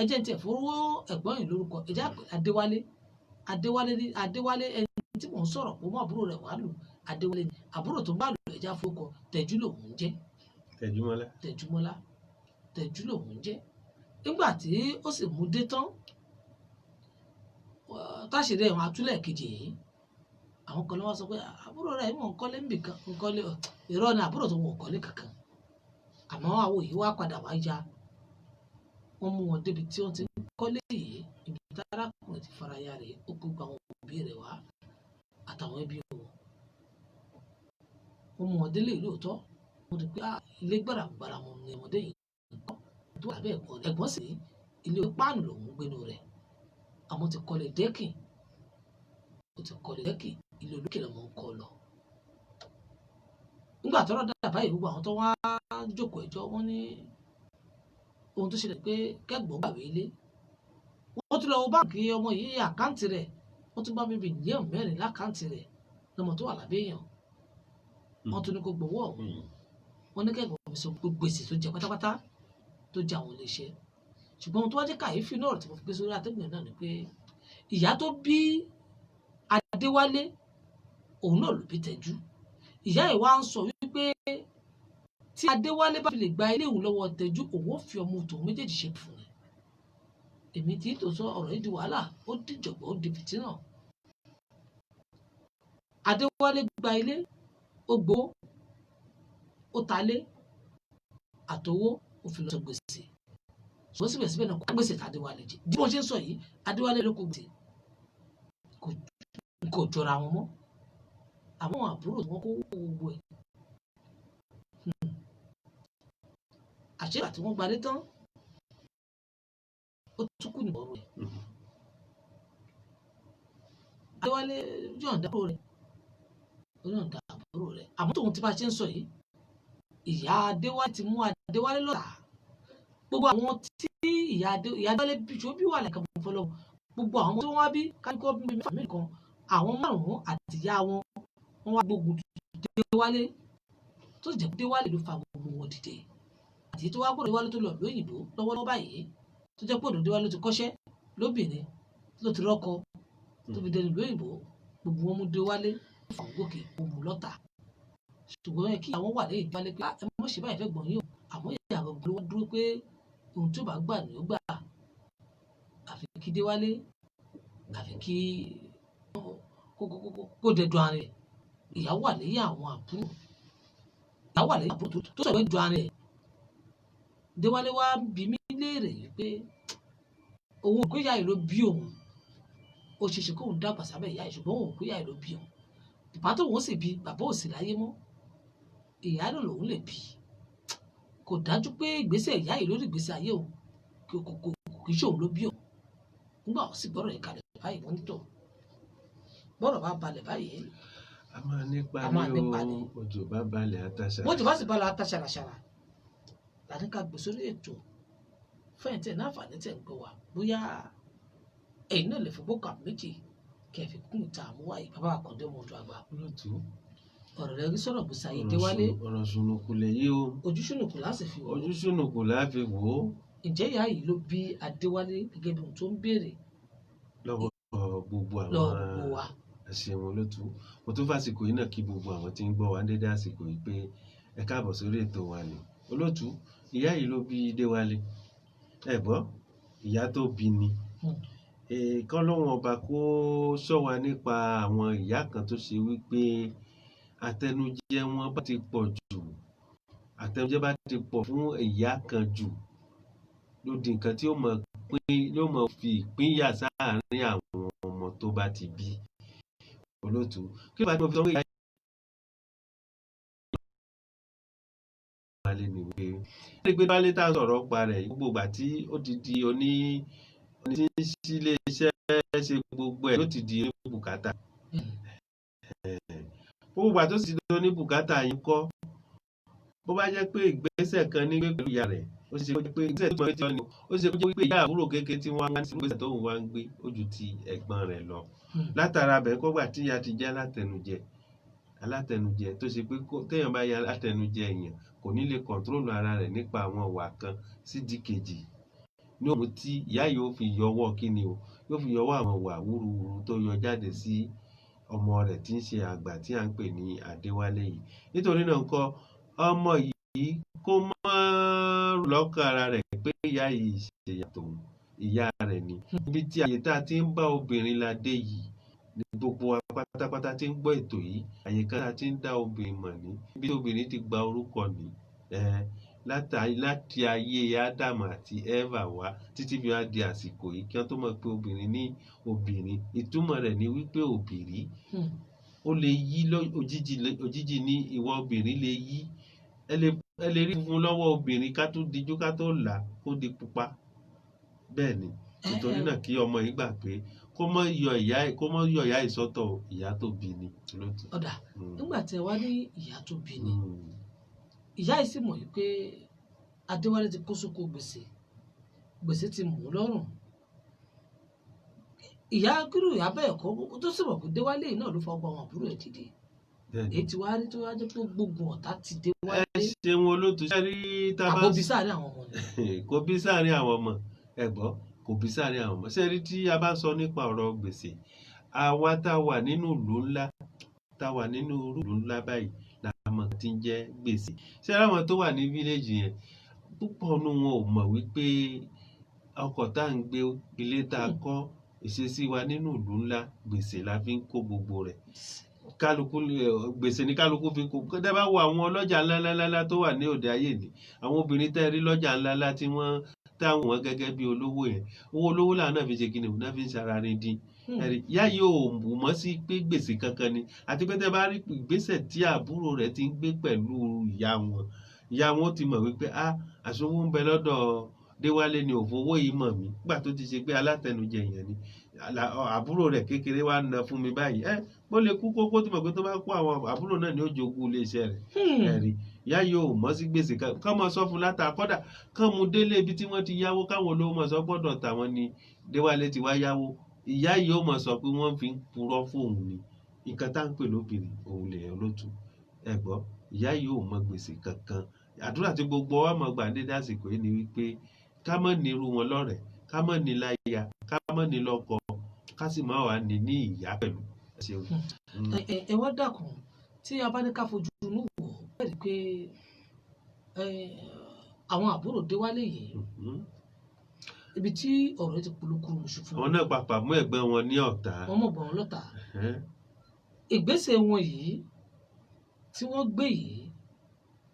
Ẹ jẹ́ n tiẹ̀ fowó ẹ̀gbọ́n yìí lórúkọ, ẹ jẹ́ á pè Adéwálé. Adéwálé ní Adéwálé, ẹni tí mò ń sọ̀rọ̀ pé ó mú àbúrò rẹ̀ wá lù. Adéwálé ni àbúrò tó ń bá lù, ẹ jẹ́ á forúkọ Tẹ̀jú lòun ń jẹ́. Tẹ̀júmọ́lá. Tẹ̀júmọ́lá. Tẹ̀jú lòun ń jẹ́. Nígbà tí ó sì mú dé tán, táṣìírí ẹ̀wọ̀n atúlẹ̀ kejì yìí, àwọn kan ló wá sọ pé àbúrò rẹ̀ mọ̀ ń kọ́lé níbì kan, ń kọ́lé, irọ́ ni, àbúrò tó wọ̀ kọ́lé kankan. Àmọ́ àwọn yìí wá padà wá ya. Wọ́n mú wọn débi tí wọ́n ti ń kọ́lé yìí, ibi tí arákùnrin ti faraya rẹ̀, ó kó gba àwọn òbí rẹ̀ wá àtàwọn ẹbí wọn. Wọ́n mú wọn délé lóòótọ́. Wọ́n rí pé ilé gbàràgbàrà wọn ni ọmọdé yìí ń kọ́. Tó wà lábẹ́ ẹ̀gbọ́n rẹ̀. Ẹ̀gbọ́n sì ní ilé páànù lòún ń gbénu rẹ̀. Àmọ́ ti kọ́lé dẹ́kìn. Ó ti kọ́lé dẹ́kìn, ilé olókè lọmọ ń kọ́ lọ. Nígbà tọ́rọ̀ dà báyìí, gbogbo àwọn tó wá jókòó ẹjọ́, wọ́n ní ohun tó ṣẹlẹ̀ pé kẹ́gbọ́n gbàwé ilé. Wọ́n tún lọ wo báǹkì ọmọ yìí, àkáǹtì rẹ̀. Wọ́n tún bá bíbí mílíọ̀nù 4 lákáǹtì rẹ̀ lọ́mọ tó wà lábẹ́ èèyàn. Wọ́n tún ní kó gbowó ọ̀hún. Wọ́n ní kẹ́gbọ́n fi san gbogbo gbèsè tó jẹ pátápátá tó jẹ àwọn iléeṣẹ́. Ṣùgbọ́n ohun tó wá jẹ́ kàyéfì náà tí mo fi gbé sórí atẹ́gùn náà ni pé ìyá tó bí Adéwálé, òun náà ló bí Tẹ̀jú. Ìyá yìí wá ń sọ wípé tí Adéwálé bá fi lè gba ilé òun lọ́wọ́ Tẹ̀jú, òun ó fi ọmọ tòun méjèèjì ṣe fún un. Èmi tí tòótọ́ ọ̀rọ̀ yìí di wàhálà, ó dìjọ̀gbọ́n, ó di fìtínà. Adéwálé gba ilé, ó gbowó, ó talé, àtowó, ó fi lọ sọ gbèsè. Ṣùgbọ́n síbẹ̀síbẹ̀ náà kò gbèsè tí Adéwálé jẹ. Bí mo ṣe ń sọ yìí, Adéwálé ló kó gbèsè. Kò jọra wọn mọ́. Àmọ́ àwọn àbúrò tí wọ́n kó gbogbo ẹ̀. Àṣé ìgbà tí wọ́n gbalé tán, ó tún kù ní ọ̀rọ̀ ẹ̀. Adéwálé yọ̀ǹda àbúrò rẹ̀. Ó yọ̀ǹda àbúrò rẹ̀. Àmọ́ tóun ti bá ṣe ń sọ yìí, ìyá Adéwálé ti mú Adéwálé lọ́tà. Gbogbo àwọn tí ìyá Adéwálé bí ṣó bí wà lẹ́ka mọ́ fọlọ́. Gbogbo àwọn ọmọ tí wọ́n wá bí káníkọ́ bí mẹ́fà mẹ́rin kan, àwọn márùn-ún àti ìyá wọn, wọ́n wá gbógun Déwálé, tó sì jẹ́ pé Déwálé ló fa gbogbo wọn dìde. Àti tó wá gbọ́dọ̀ Déwálé tó lọ ìlú òyìnbó lọ́wọ́lọ́wọ́ báyìí, tó jẹ́ pé ọ̀dọ̀ Déwálé ti kọ́ṣẹ́ lóbìnrin, tó ti rọ́kọ, tó fi dẹnu ìlú òyìnbó, gbogbo wọn mú Déwálé fà wọ́n gòkè, wọ́n mú lọ́tà. Ṣùgbọ́n ẹ kí àwọn wà lẹ́yìn Déwálé pé ẹ mọ̀ ṣe báyìí fẹ́ gbọ̀n yín o. Àmọ́ ìyá gbogbo ló wá dúró pé ohun tó bá gbà ní ó gbà, àfi kí Déwálé, àfi kí kó dẹdùn ara rẹ̀. Ìyá wà lẹ́yìn àwọn àbúrò, ìyá wà lẹ́yìn àbúrò tó sọ̀rọ̀ dùn ara rẹ̀. Déwálé wá bi mí léèrè pé òun ò pé ìyá yìí ló bí òun, ó ṣeéṣe kóun dàgbà sábẹ́ ìyá yìí, ṣùgbọ́n òun ò pé ìyá yìí ló bí òun. Bàbá tóun sì bí, bàbá ò sì láyé mọ́, ìyá náà lòun lè bí. Kò dájú pé ìgbésẹ̀ ìyá yìí lórí ìgbésẹ̀ ayé òun kò kò kò kì í ṣe òun ló bí òun. Nígbà ó sì gbọ́rọ̀ yìí kalẹ̀ báyìí, wọ́n ní tò bọ́rọ̀ bá balẹ̀ báyìí, A máa nípa a máa ní nípa o. ni. Òjò bá balẹ̀ ata Wọ́n ti bá sì balẹ̀ ata ṣàràṣàrà láti ká gbé sórí ètò fún ẹ̀ tẹ̀ náà fàní tẹ̀ ń gbọ́ wa. Bóyá ẹ̀yin náà lè fi bókà méjì kẹ́ ẹ fi kún ìta àmúwá yìí. Bàbá Àkàndé ọmọ ọdún àgbà, Olóòtú, ọ̀rọ̀ rẹ̀ rí sọ̀rọ̀ gbèsè ayé Déwálé. Ọ̀rọ̀ sùnùkùn lè yí o. Ojú ṣùnùkùn láti fi wò ó. Ojú sùnùkùn la fi wò ó. Ǹjẹ́ ìyá yìí ló bí Adéwálé gẹ́gẹ́ bí ohun tó ń béèrè lọ́wọ́ gbogbo lọ́wọ́ àwọn gbogbo wa? Ẹ ṣeun, olóòtú. Mo tún fàsìkò yìí náà kí gbogbo àwọn tí ń gbọ́ wa dédé àsìkò yìí pé ẹ káàbọ̀ sórí ètò wa ni. Olóòtú, ìyá yìí ló bí Déwálé. Ẹ gbọ́, ìyá tó bí ni. Kọ́ lóhun ọba kó ṣọ́ wa nípa àwọn ìyá kan tó ṣe wípé àtẹnujẹ wọn bá ti pọ̀ jù, àtẹnujẹ bá ti pọ̀ fún ìyá kan jù, ló di nǹkan tí ó mọ̀ pín, yóò mọ̀ fi ìpínyà sáàárín àwọn ọmọ tó bá ti bí. Olóòtú, kí ló bá tí mo fi sọ pé ìyá Wálé ni wípé ẹ rí i pé Wálé tá a sọ̀rọ̀ pa rẹ̀ yìí, gbogbo ìgbà tí ó ti di oní tí ń sílé iṣẹ́ ṣe gbogbo ẹ̀ ló ti di oníbùkátà. Gbogbo ìgbà tó sì di oníbùkátà yìí kọ́, bó bá jẹ́ pé ìgbésẹ̀ kan ní pẹ̀lú ìyá rẹ̀, ó ṣe pé ìgbésẹ̀ tó ń gbé ni, ó ṣe pé ìyá àbúrò kékeré tí wọ́n á ń ìgbésẹ̀ tó ń wá ń gbé ó ju ti ẹ̀gbọ́n rẹ̀ lọ. Látara bẹ́ẹ̀ kọ́gbà tí ìyá ti jẹ́ alátẹnujẹ, alátẹnujẹ tó ṣe pé téèyàn bá ya alátẹnujẹ èèyàn kò ní lè control ara rẹ̀ nípa àwọn ìwà kan sídìí kejì ní òun tí ìyá yìí ó fi yọwọ́ kíni o, yóò fi yọwọ́ àwọn ìwà wúruwúru tó yọ jáde sí ọmọ rẹ̀ tí ń ṣe àgbà tí à ń pè ní Adéwálé yìí. Nítorí náà ńkọ́, ọmọ yìí kó má rò lọ́kàn ara rẹ̀ pé ìyá yìí ṣe ìyá tòun, ìyá rẹ̀ ni. Ibi tí àyè tá a ti ń bá obìnrin la dé yìí ní gbogbo wa pátápátá tí ń gbọ́ ètò yìí, àyè kan tá a ti ń dá obìnrin mọ̀ ní ibi tí obìnrin ti gba orúkọ ní láti ayé Ádámù àti Ẹ́fà wá títí fi wá di àsìkò yìí kí wọ́n tó mọ̀ pé obìnrin ní obìnrin. Ìtumọ̀ rẹ̀ ni wípé òbìrí ó lè yí òjijì, òjijì ní ìwà obìnrin lè yí. Ẹ lè rí funfun lọ́wọ́ obìnrin, ká tó dijú ká tó là kó di pupa. Bẹ́ẹ̀ ni. Nítorí náà kí ọmọ yìí gbà pé kó mọ́ yọ ìyá ìsọ́tọ̀, ìyá tó bí ni, olóòtú. Ọ̀dà, nígbà tí ẹ wá ní ìyá tó bí ni, ìyá yìí sì mọ̀ wípé Adéwálé ti kó sóko gbèsè, gbèsè ti mú lọ́rùn. Ìyá kírú ìyá bẹ́ẹ̀ kọ́ tó sì mọ̀ pé Déwálé yìí náà ló fa ọgbà àwọn àbúrò ẹ̀ dìde. Bẹ́ẹ̀ ni. Èyí tí wàá rí tó wá jẹ́ pé gbógun ọ̀tá ti Ẹ Déwálé ṣeun, olóòtú. Ṣe rí tá a bá àbóbi sáàrin àwọn ọmọ ni. Kò bí sáàrin àwọn ọmọ. Ẹ gbọ́, kò bí sáàrin àwọn ọmọ. Ṣe rí tí a bá sọ nípa ọ̀rọ̀ gbèsè, àwa tá a wà nínú ìlú ńlá, tá a wà nínú ìlú ńlá báyìí la mọ̀ tí ń jẹ́ gbèsè. Ṣé àwọn tó wà ní village yẹn, púpọ̀ nínú wọn ò mọ̀ wípé ọkọ̀ tá à ń gbé, ilé tá a kọ́, ìṣesí wa nínú ìlú ńlá, gbèsè la fi ń kó gbogbo rẹ̀. Kálukú gbèsè ní kálukú fi ń kó. Kódà bá wo àwọn ọlọ́jà ńláńláńlá tó wà ní òde ayé ni, àwọn obìnrin tẹ́ rí lọ́jà ńláńlá tí wọ́n táwọn wọn gẹ́gẹ́ bí olówó yẹn, owó olówó làwọn náà fi ṣe kíni, náà fi ń ṣara rin dín. Ẹ̀rí ìyá yìí ò mọ̀ sí pé gbèsè kankan ni. Àti pé tẹ́ bá rí ìgbésẹ̀ tí àbúrò rẹ̀ ti ń gbé pẹ̀lú ìyá wọn, ìyá wọn ó ti mọ̀ wípé a àṣọwó ń bẹ lọ́dọ̀ Déwálé ni, òfowó yìí mọ̀ mí nígbà tó ti ṣe pé alátẹnujẹ èèyàn ni. Àbúrò rẹ̀ kékeré wá na fún mi báyìí, ẹ bó lè kú kókó tí mọ̀ pé tó bá kó àwọn àbúrò náà ní ó jogún iléeṣẹ́ rẹ̀. Ẹ̀rí ìyá yìí ò mọ̀ sí gbèsè kan kán mọ̀ sọ fún látà kọ́dà kán mú délé ibi tí wọ́n ti yáwó, káwọn olówó mọ̀ sọ gbọ́dọ̀ tàwọn ni Déwálé ti wá yáwó. Ìyá yìí ó mọ̀ sọ pé wọ́n fi ń purọ́ fóun ni. Nǹkan tá à ń pè lóbìnrin òun lèèyàn lótú. Ẹ gbọ́, ìyá yìí ò mọ gbèsè kankan. Àdúrà tí gbogbo wa mọ̀ gbà dédé àsìkò yìí ni wípé ká má ní irú wọn lọ́rẹ̀ẹ́, ká má ní láya, ká má ní lọ́kọ, ká sì má wà ní ní ìyá pẹ̀lú. Ẹ ṣeun. Ẹ wá dákun, tí a bá ní ká fojú inú wò ó, bẹ́ẹ̀ ni pé àwọn àbúrò Déwálé yìí, ibi tí ọ̀rọ̀ yìí ti polúkúrú muṣu fún Àwọn wọn, náà pàpà mú ẹ̀gbọ́n wọn ní ọ̀tá. Wọ́n mọ̀ bọ̀ wọ́n lọ́tà. Ìgbésẹ̀ wọn yìí tí wọ́n gbé yìí,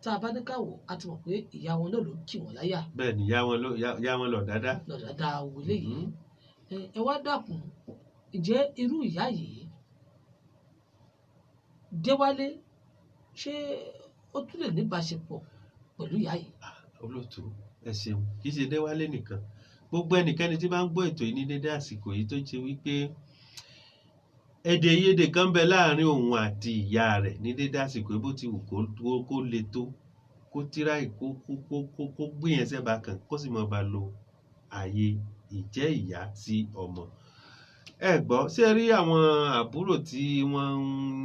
tá a bá ní ká wò, a ti mọ̀ pé ìyá wọn náà ló kì wọ́n láyà. Bẹ́ẹ̀ ni, ìyá wọn ló ìyá wọn lọ dáadáa. Lọ dáadáa wọlé yìí. Ẹ wá dákun, ǹjẹ́ irú ìyá yìí, Déwálé, ṣé ó tún lè níbáṣepọ̀ pẹ̀lú ìyá yìí? Olóòtú, ẹ ṣeun. Kì í ṣe Déwálé nìkan, gbogbo ẹnikẹ́ni tí bá ń gbọ́ ètò yìí ní dédé àsìkò yìí tó ṣe wípé èdè àìyedè kan bẹ láàrin òun àti ìyá rẹ̀ ní dédé àsìkò yìí, bó ti wù kó le tó, kó tíráì, kó gbìyànjú sẹ́ba kan, kó sì máa bá lo ààyè ìjẹ́ ìyá sí ọmọ. Ẹ gbọ́, ṣé ẹ rí àwọn àbúrò tí wọ́n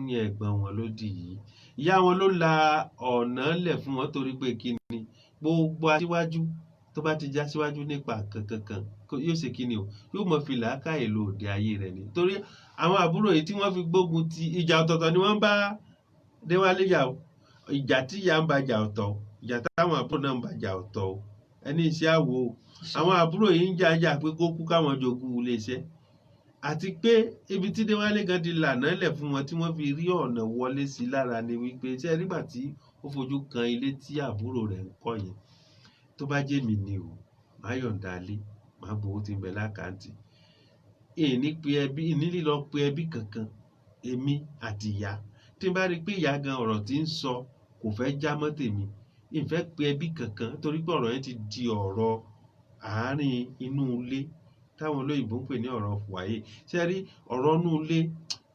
ń yan ẹ̀gbọ́n wọn lódì yìí, ìyá wọn ló la ọ̀nà lẹ̀ fún wọn, torí pé kí ni? Gbogbo aṣíwájú tó bá ti já síwájú nípa kankankan, yóò ṣe kí ni o? Yóò mọ fi làákàyè lo òde ayé rẹ̀ ni. Torí àwọn àbúrò yìí tí wọ́n fi gbógun ti, ìjà ọ̀tọ̀ọ̀tọ̀ ni wọ́n bá Déwálé jà o. Ìjà tí ìyá ń bá jà ọ̀tọ̀, ìjà táwọn àbúrò náà ń bá jà ọ̀tọ̀ o. Ẹni iṣẹ́ àwò o. Àwọn àbúrò yìí ń jà jà pé kó kú káwọn jogún iléeṣẹ́, àti pé ibi tí Déwálé gan ti lànà lẹ̀ fún wọn tí wọ́n fi rí ọ̀nà wọlé sí lára ni wípé, ṣé nígbà tí ó fojú kan ilé tí àbúrò rẹ̀ ń kọ́ yẹn, tó bá jẹ́ mi ni o, màá yọ̀ǹda ilé, màá gbowó tí ń bẹ l'account, ìní pe ẹbí, ìní lílọ pe ẹbí kankan, èmi àti ìyá. Tí n bá rí i pé ìyá gan, ọ̀rọ̀ tí ń sọ kò fẹ́ já mọ́ tèmi, ìfẹ́ pe ẹbí kankan, torí pé ọ̀rọ̀ yẹn ti di ọ̀rọ̀ àárín inú ilé táwọn olóyìnbó ń pè ní ọ̀rọ̀ wàyé. Ṣé rí ọ̀rọ̀ inú ilé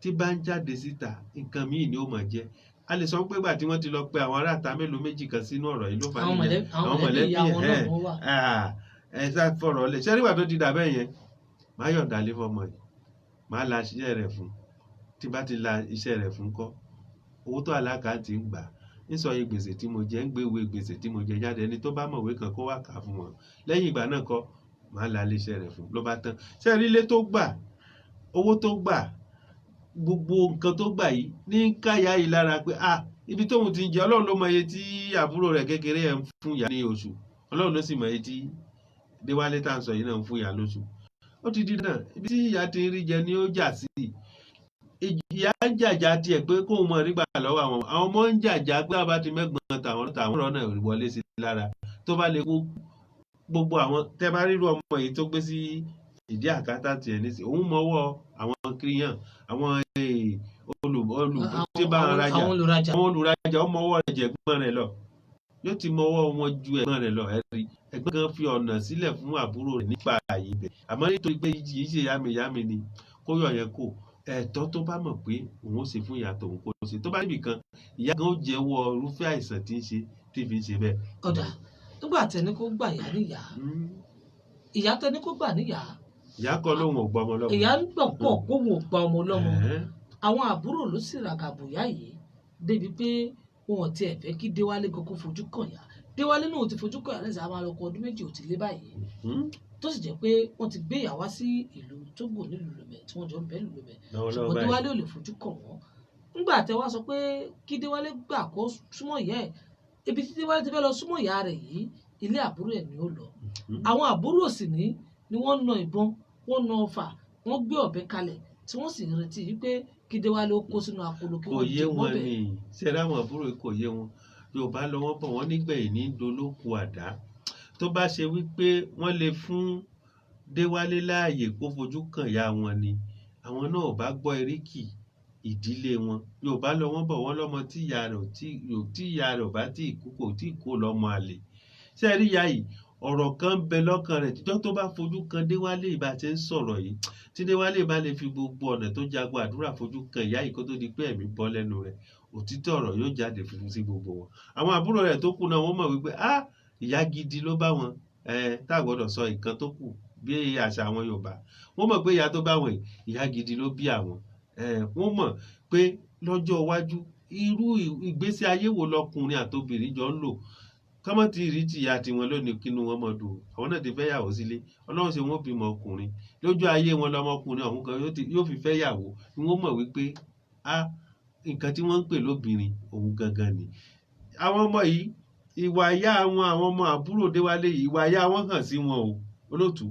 tí bá ń jáde síta, nǹkan míì ni ó máa jẹ́. A lè sọ pé ìgbà tí wọ́n ti lọ pe àwọn aráàta mélòó méjì kan sínú ọ̀rọ̀ yìí ló fà á Àwọn níjà. mọ̀lẹ́bí, àwọn mọ̀lẹ́bí ìyá wọn náà wọ́n wà. Ẹ sá fọ̀rọ̀ lẹ̀. Ṣé nígbà tó ti dà bẹ́ẹ̀ yẹn, màá yọ̀ǹda lé fọmọ yìí, màá la iṣẹ́ rẹ̀ fún. Tí bá ti la iṣẹ́ rẹ̀ fún kọ́, owó tó wà l'account ń gbà, ń sọ iye gbèsè tí mo jẹ, ń gbé ìwé gbèsè tí mo jẹ jáde, ẹni tó bá mọ̀wé kan kó wá kà á fún wọn. Lẹ́yìn ìgbà náà kọ́, màá la ilé iṣẹ́ rẹ̀ fún, ló bá tán. Ṣé rí ilé tó gbà, owó tó gbà, gbogbo nǹkan tó gbà yìí ní ń káyà yìí lára pé, ah, ibi tóun ti ń jẹ, Ọlọ́run ló mọ iye tí àbúrò rẹ̀ kékeré ẹ̀ ń fún ìyá ní oṣù, Ọlọ́run ló sì mọ iye tí Déwálé tá à ń sọ yìí náà ń fún ìyá lóṣù. Ó ti di dandan, ibi tí ìyá ti ń rí jẹ ni ó jà sí. Ìyá ń jàjà tiẹ̀ pé kóun mọ̀ rí gbà lọ́wọ́ àwọn, àwọn ọmọ ń jàjà pé àbá ti mẹ́gbọ̀n tàwọn tàwọn rọ́nà wọlé sí lára tó bá lè kó gbogbo àwọn. Tẹ́ bá rírú ọmọ yìí tó gbé sí ìdí àkátà tiẹ̀ nísìnyí, òun mọ́wọ́ àwọn kíríyàn, àwọn olù olù tí bá ń rajà, Àwọn olùrajà. Àwọn olùrajà, ó mọ́wọ́ rẹ̀ jẹ ẹ̀gbọ́n rẹ̀ lọ, yóò ti mọ́wọ́ wọn ju ẹ̀gbọ́n rẹ̀ lọ. Ẹ rí ẹ̀gbọ́n kan fi ọ̀nà sílẹ̀ fún àbúrò rẹ̀ nípa ààyè ibẹ̀, àmọ́ nítorí pé yìí ṣe yámi ni, kó yọ̀ yẹn kó ẹ̀tọ́ tó bá mọ̀ pé òun ó ṣe fún ìyá tòun kó ṣe. Tó bá níbì kan, ìyá gan ó jẹ́wọ́ irúfẹ́ àìsàn tí ń ṣe tí fi ń ṣe bẹ́ẹ̀. Ọ̀dà, nígbà tẹni kó gbà ìyá níyà, ìyá tẹni kó gbà níyà, Ìyá kọ́ lóun ò gbọ́ ọmọ lọ́mọ. Ìyá ń gbọ̀n pọ̀ kóun ò gba ọmọ ọlọ́mọ. Àwọn àbúrò ló sì ràgàbò ìyá yìí débi pé wọn ò tiẹ̀ fẹ́ kí Déwálé gan kó fojú kàn yá. Déwálé náà ò ti fojú kàn yá lẹ́sẹ̀ àwọn alọ́kọ̀ ọdún 2 ò ti lé báyìí, tó sì jẹ́ pé wọ́n ti gbé ìyá wá sí ìlú Tógò nílùú Lomé tí wọ́n jọ ń bẹ nílùú Lomé, Lọ́wọ́lọ́wọ́ ṣùgbọ́n báyìí. Déwálé ò lè fojú kàn wọ́n. Nígbà tẹ wá sọ pé kí Déwálé gbà kó súnmọ́ ìyá ẹ̀, ibi tí Déwálé ti fẹ́ lọ súnmọ́ ìyá rẹ̀ yìí, ilé àbúrò ẹ̀ ni ó lọ. Àwọn àbúrò sì ní ni wọ́n na ìbọn, wọ́n na ọfà, wọ́n gbé ọ̀bẹ kalẹ̀, tí wọ́n sì ń retí wípé kí Déwálé ó kó sínú akolo kí Kò wọ́n yé jẹ wọn mọ́bẹ̀. ni. Ṣe ráwọn àbúrò yìí, kò yé wọn. Yorùbá lọ wọ́n bọ̀, wọ́n nígbẹ̀yìn ní dolóko àdá. Tó bá ṣe wípé wọ́n lè fún Déwálé láàyè kó fojú kàn ya wọn ni, àwọn náà ò bá gbọ́ eríkì ìdílé wọn. Yorùbá lọ wọ́n bọ̀, wọ́n lọ́mọ tí ìyá rẹ̀ ò bá tí ì kú, kò tí ì kó lọ́mọ àlè. Ṣé ẹ rí ìyá yìí, ọ̀rọ̀ kan ń bẹ lọ́kàn rẹ̀ tíjọ́ tó bá fojú kan Déwálé. Ìbá ṣe ń sọ̀rọ̀ yìí, tí Déwálé bá lè fi gbogbo ọ̀nà tó jagun àdúrà fojú kan ìyá yìí kó tó di pé ẹ̀mí bọ́ lẹ́nu rẹ̀, òtítọ́ ọ̀rọ̀ yóò jáde fún sí gbogbo wọn. Àwọn àbúrò rẹ̀ tó kù náà, wọ́n mọ̀ wípé, ah, ìyá gidi ló bá wọn, tá a gbọ́dọ̀ sọ nǹkan tó kù. Bí àṣà àwọn Yorùbá, wọ́n mọ̀ pé ìyá tó bá wọn yìí, ìyá gidi ló bí àwọn. Wọ́n mọ̀ pé lọ́jọ́ iwájú, irú ìgbésí ayé wo lọkùnrin àtobìnrin jọ ń lò. Kọ́mọ́ tí rí tìyá tiwọn lónìí, kínú wọn mọ̀ dùn. Àwọn náà ti fẹ́ yàwó sílé, Ọlọ́run ṣe wọ́n bímọ ọkùnrin lójú ayé wọn. Lọmọkùnrin ọ̀hún kan yóò fi fẹ́ yàwó ni wọ́n mọ̀ wípé a nǹkan tí wọ́n ń pè lóbìnrin òun gangan ni. Àwọn ọmọ yìí, ìwà ìyá wọn, àwọn ọmọ àbúrò Déwálé yìí, ìwà ìyá wọn hàn sí wọn o. Olóòtú,